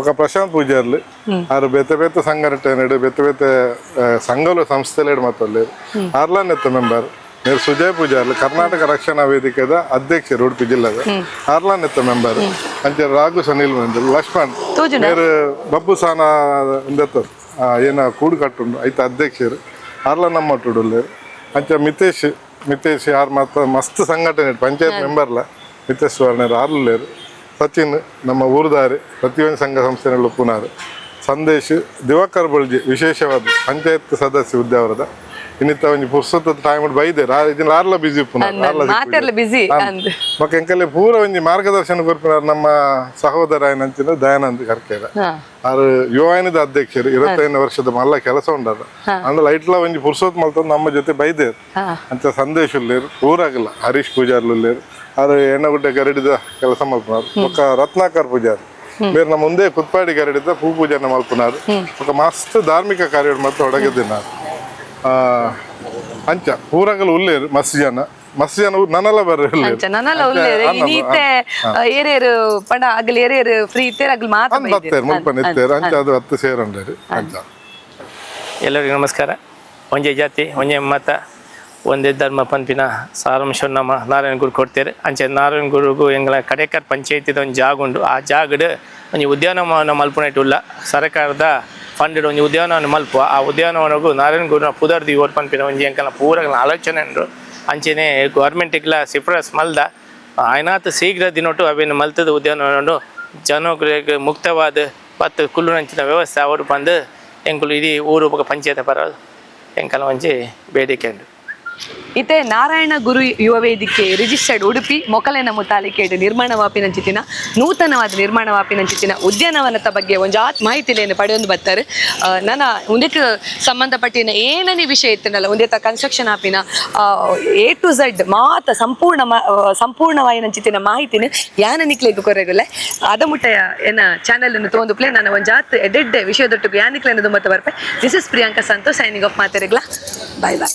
ఒక ಪ್ರಶಾಂತ್ ಪೂಜಾರ್ಲು ಆರು ಬೇತೆ ಬೇತೆ ಸಂಘಟನೆ ಬೇತೆ ಬೇತೆ ಸಂಘಲು ಸಂಸ್ಥೆಲೇಡು ಮಾತಲ್ಲೇರು ಆರ್ಲಾನೆತ್ತ ಮೆಂಬರ್ ಮೇರು ಸುಜಯ್ ಪೂಜಾರ್ಲು ಕರ್ನಾಟಕ ರಕ್ಷಣಾ ವೇದಿಕೆದ ಅಧ್ಯಕ್ಷರು ಉಡುಪಿ ಜಿಲ್ಲೆದ ಆರ್ಲಾನೆತ್ತ ಮೆಂಬರ್ ಅಂಚೆ ರಾಘು ಸನಿಲ್ ಮಂಜಲ್ ಲಕ್ಷ್ಮಣ್ ಮೇರು ಬಬ್ಬು ಸಾನ ಉಂದೆತ್ತ ಏನ ಕೂಡು ಕಟ್ಟುಂಡು ಐತ ಅಧ್ಯಕ್ಷರು ಆರ್ಲ ನಮ್ಮಟ್ಟುಡುಲ್ಲೇರು ಅಂಚೆ ಮಿತೇಶ್ ಮಿತೇಶ್ ಯಾರು ಮತ್ತ ಮಸ್ತ್ ಸಂಘಟನೆ ಪಂಚಾಯತ್ ಮೆಂಬರ್ಲ ಮಿತೇಶ್ ಸುವರ್ಣರು ಆರ್ಲೇರು ಸಚಿನ್ ನಮ್ಮ ಊರುದಾರಿ ಪ್ರತಿಯೊಂದು ಸಂಘ ಸಂಸ್ಥೆನಲ್ಲಿ ಉಪ್ಪುನಾರು ಸಂದೇಶ್ ದಿವಾಕರ್ ಬಳ್ಜಿ ವಿಶೇಷವಾದ ಪಂಚಾಯತ್ ಸದಸ್ಯ ಉದ್ಯಾವರದ ಇನ್ನಿತ್ತ ಒಂಜಿ ಪುರ್ಸೊತ್ತದ ಟೈಮ್ ಬೈದೇರು ಇದನ್ನ ಆರ್ಲ ಬಿಸಿ ಉಪ್ಪುನಾರು ಮಾತೆರ್ಲ ಬಿಸಿ ಬೊಕ್ಕ ಎಂಕಲೆ ಪೂರ ಒಂಜಿ ಮಾರ್ಗದರ್ಶನ ಕೊರ್ಪಿನಾರು ನಮ್ಮ ಸಹೋದರ ಏನಂತಿನ ದಯಾನಂದ್ ಕರ್ಕೇರ ಆರು ಯುವಯನದ ಅಧ್ಯಕ್ಷರು 25 ವರ್ಷದ ಮಲ್ಲ ಕೆಲಸ ಉಂಡಾರ ಅಂಡ ಲೈಟ್ಲ ಒಂಜಿ ಪುರ್ಸೊತ್ ಮಲ್ತಂದು ನಮ್ಮ ಜೊತೆ ಬೈದೇರು ಅಂತ ಸಂದೇಶ್ ಉಲ್ಲೇರು ಪೂರಾಗಲ್ಲ ಹರೀಶ್ ಪೂಜಾರ್ಲು ಉಲ್ಲೇರು ಆರು ಎಣ್ಣಗುಡ್ಡೆ ಗರಡಿದ ಕೆಲಸ ಮಲ್ಪುನಾರು ಬೊಕ್ಕ ರತ್ನಾಕರ್ ಪೂಜಾರಿ ಬೇರೆ ನಮ್ಮ ಮುಂದೆ ಕುತ್ಪಾಡಿ ಗರಡಿದ ಪೂ ಪೂಜಾನ ಮಲ್ಪುನಾರು ಬೊಕ್ಕ ಮಸ್ತ್ ಧಾರ್ಮಿಕ ಕಾರ್ಯ ಮತ್ತು ಒಡಗದಿನಾರು ಅಂಚ ಪೂರಾಗಲು ಉಲ್ಲೇರು ಮಸ್ತ್ ಜನ ಮಸ್ತ್ ಜನ ನನಲ ಬರ್ರೆ ಅಂಚ ನನಲ ಉಲ್ಲೇರು ಇನೀತೆ ಏರೇರು ಪಂಡ ಅಗಲ್ ಏರೇರು ಫ್ರೀ ಇತ್ತೇರು ಅಗಲ್ ಮಾತ ಬತ್ತೇರು ಮುಲ್ಪ ನಿತ್ತೇರು ಅಂಚ ಅದು ಹತ್ತು ಸೇರಂಡೇರು ಅಂಚ. ಎಲ್ಲರಿಗೂ ನಮಸ್ಕಾರ. ಒಂಜೇ ಜಾತಿ ಒಂಜೇ ಮತ ಒಂದೇ ಧರ್ಮ ಪನ್ಪಿನ ಸಾರಾಂಶ ನಮ್ಮ ನಾರಾಯಣ ಗುರು ಕೊಡ್ತೇವೆ. ಅಂಚೆ ನಾರಾಯಣ ಗುರುಗು ಎಂಗಳ ಕಡೇಕರ್ ಪಂಚಾಯತಿದ ಒಂದು ಜಾಗ ಉಂಡು. ಆ ಜಾಗಡ್ ಒಂಜಿ ಉದ್ಯಾನವನ ಮಲ್ಪುನೈಟ್ ಉಲ್ಲ ಸರ್ಕಾರದ ಫಂಡ್ ಒಂಜಿ ಉದ್ಯಾನವನ ಮಲ್ಪುವ ಆ ಉದ್ಯಾನವನಗು ನಾರಾಯಣ ಗುರುನ ಪುದರ್ ದೀವೋಡ್ ಪನ್ಪಿನ ಒಂಜಿ ಎಂಕಲ್ನ ಪೂರಗಳ ಆಲೋಚನೆ ಉಂಡು. ಅಂಚೆನೆ ಗೌರ್ಮೆಂಟಿಗ್ಲ ಶಿಫಾರಸ್ ಮಲ್ದ ಆಯ್ನಾತ್ ಶೀಘ್ರ ದಿನೊಟ್ಟು ಅವೇನು ಮಲ್ತದ ಉದ್ಯಾನವನ ಜನಗಳಿಗೆ ಮುಕ್ತವಾದ ಪತ್ತು ಕುಲ್ಲುನಂಚಿನ ವ್ಯವಸ್ಥೆ ಅವರು ಬಂದು ಎಂಕುಲು ಇಡೀ ಊರು ಬೊಕ ಪಂಚಾಯತ್ ಪರ ಎಂಕಲ್ನ ಒಂಜಿ ಬೇಡಿಕೆ ಉಂಡು. ಇತ್ತೆ ನಾರಾಯಣ ಗುರು ಯುವ ವೇದಿಕೆ ರಿಜಿಸ್ಟರ್ಡ್ ಉಡುಪಿ ಮೊಕಲೆನ ಮುತಾಲಿಕೆಡ್ ನಿರ್ಮಾಣ ವಾಪಿನಂಚಿತಿನ ನೂತನವಾದ ನಿರ್ಮಾಣ ವಾಪಿನಂಚಿತಿನ ಉದ್ಯಾನವನದ ಬಗ್ಗೆ ಒಂಜಾತ್ ಮಾಹಿತಿಲೇನು ಪಡೆಯೊಂದು ಬರ್ತಾರೆ. ನನ್ನ ಉಂದಕ್ಕೆ ಸಂಬಂಧಪಟ್ಟಿನ ಏನನೇ ವಿಷಯ ಇತ್ತನಲ್ಲ ಉಂದೆತ ಕನ್ಸ್ಟ್ರಕ್ಷನ್ ಆಪಿನ A to Z ಮಾತ ಸಂಪೂರ್ಣ ಸಂಪೂರ್ಣವಾಯಿನಂಚಿತಿನ ಮಾಹಿತಿನ ಯಾನ ನಿಕ್ಲೆಗ್ ಕೊರೆಗುಲೆ ಅದ ಮುಟ್ಟ ಏನ ಚಾನೆಲ್ ಅನ್ನು ತೋಂದು ಪ್ಲೇ ನಾನು ಒಂಜಾತ್ ಎಡೆಡ್ಡೆ ವಿಷಯದೊಟ್ಟಿಗೆ ಯಾನಿಕ್ಲೆನ ಮತ್ತೆ ಬರ್ಪೆ. This is Priyanka Santosh signing off ಮಾತೆರೆಗ್ಲ. Bye bye.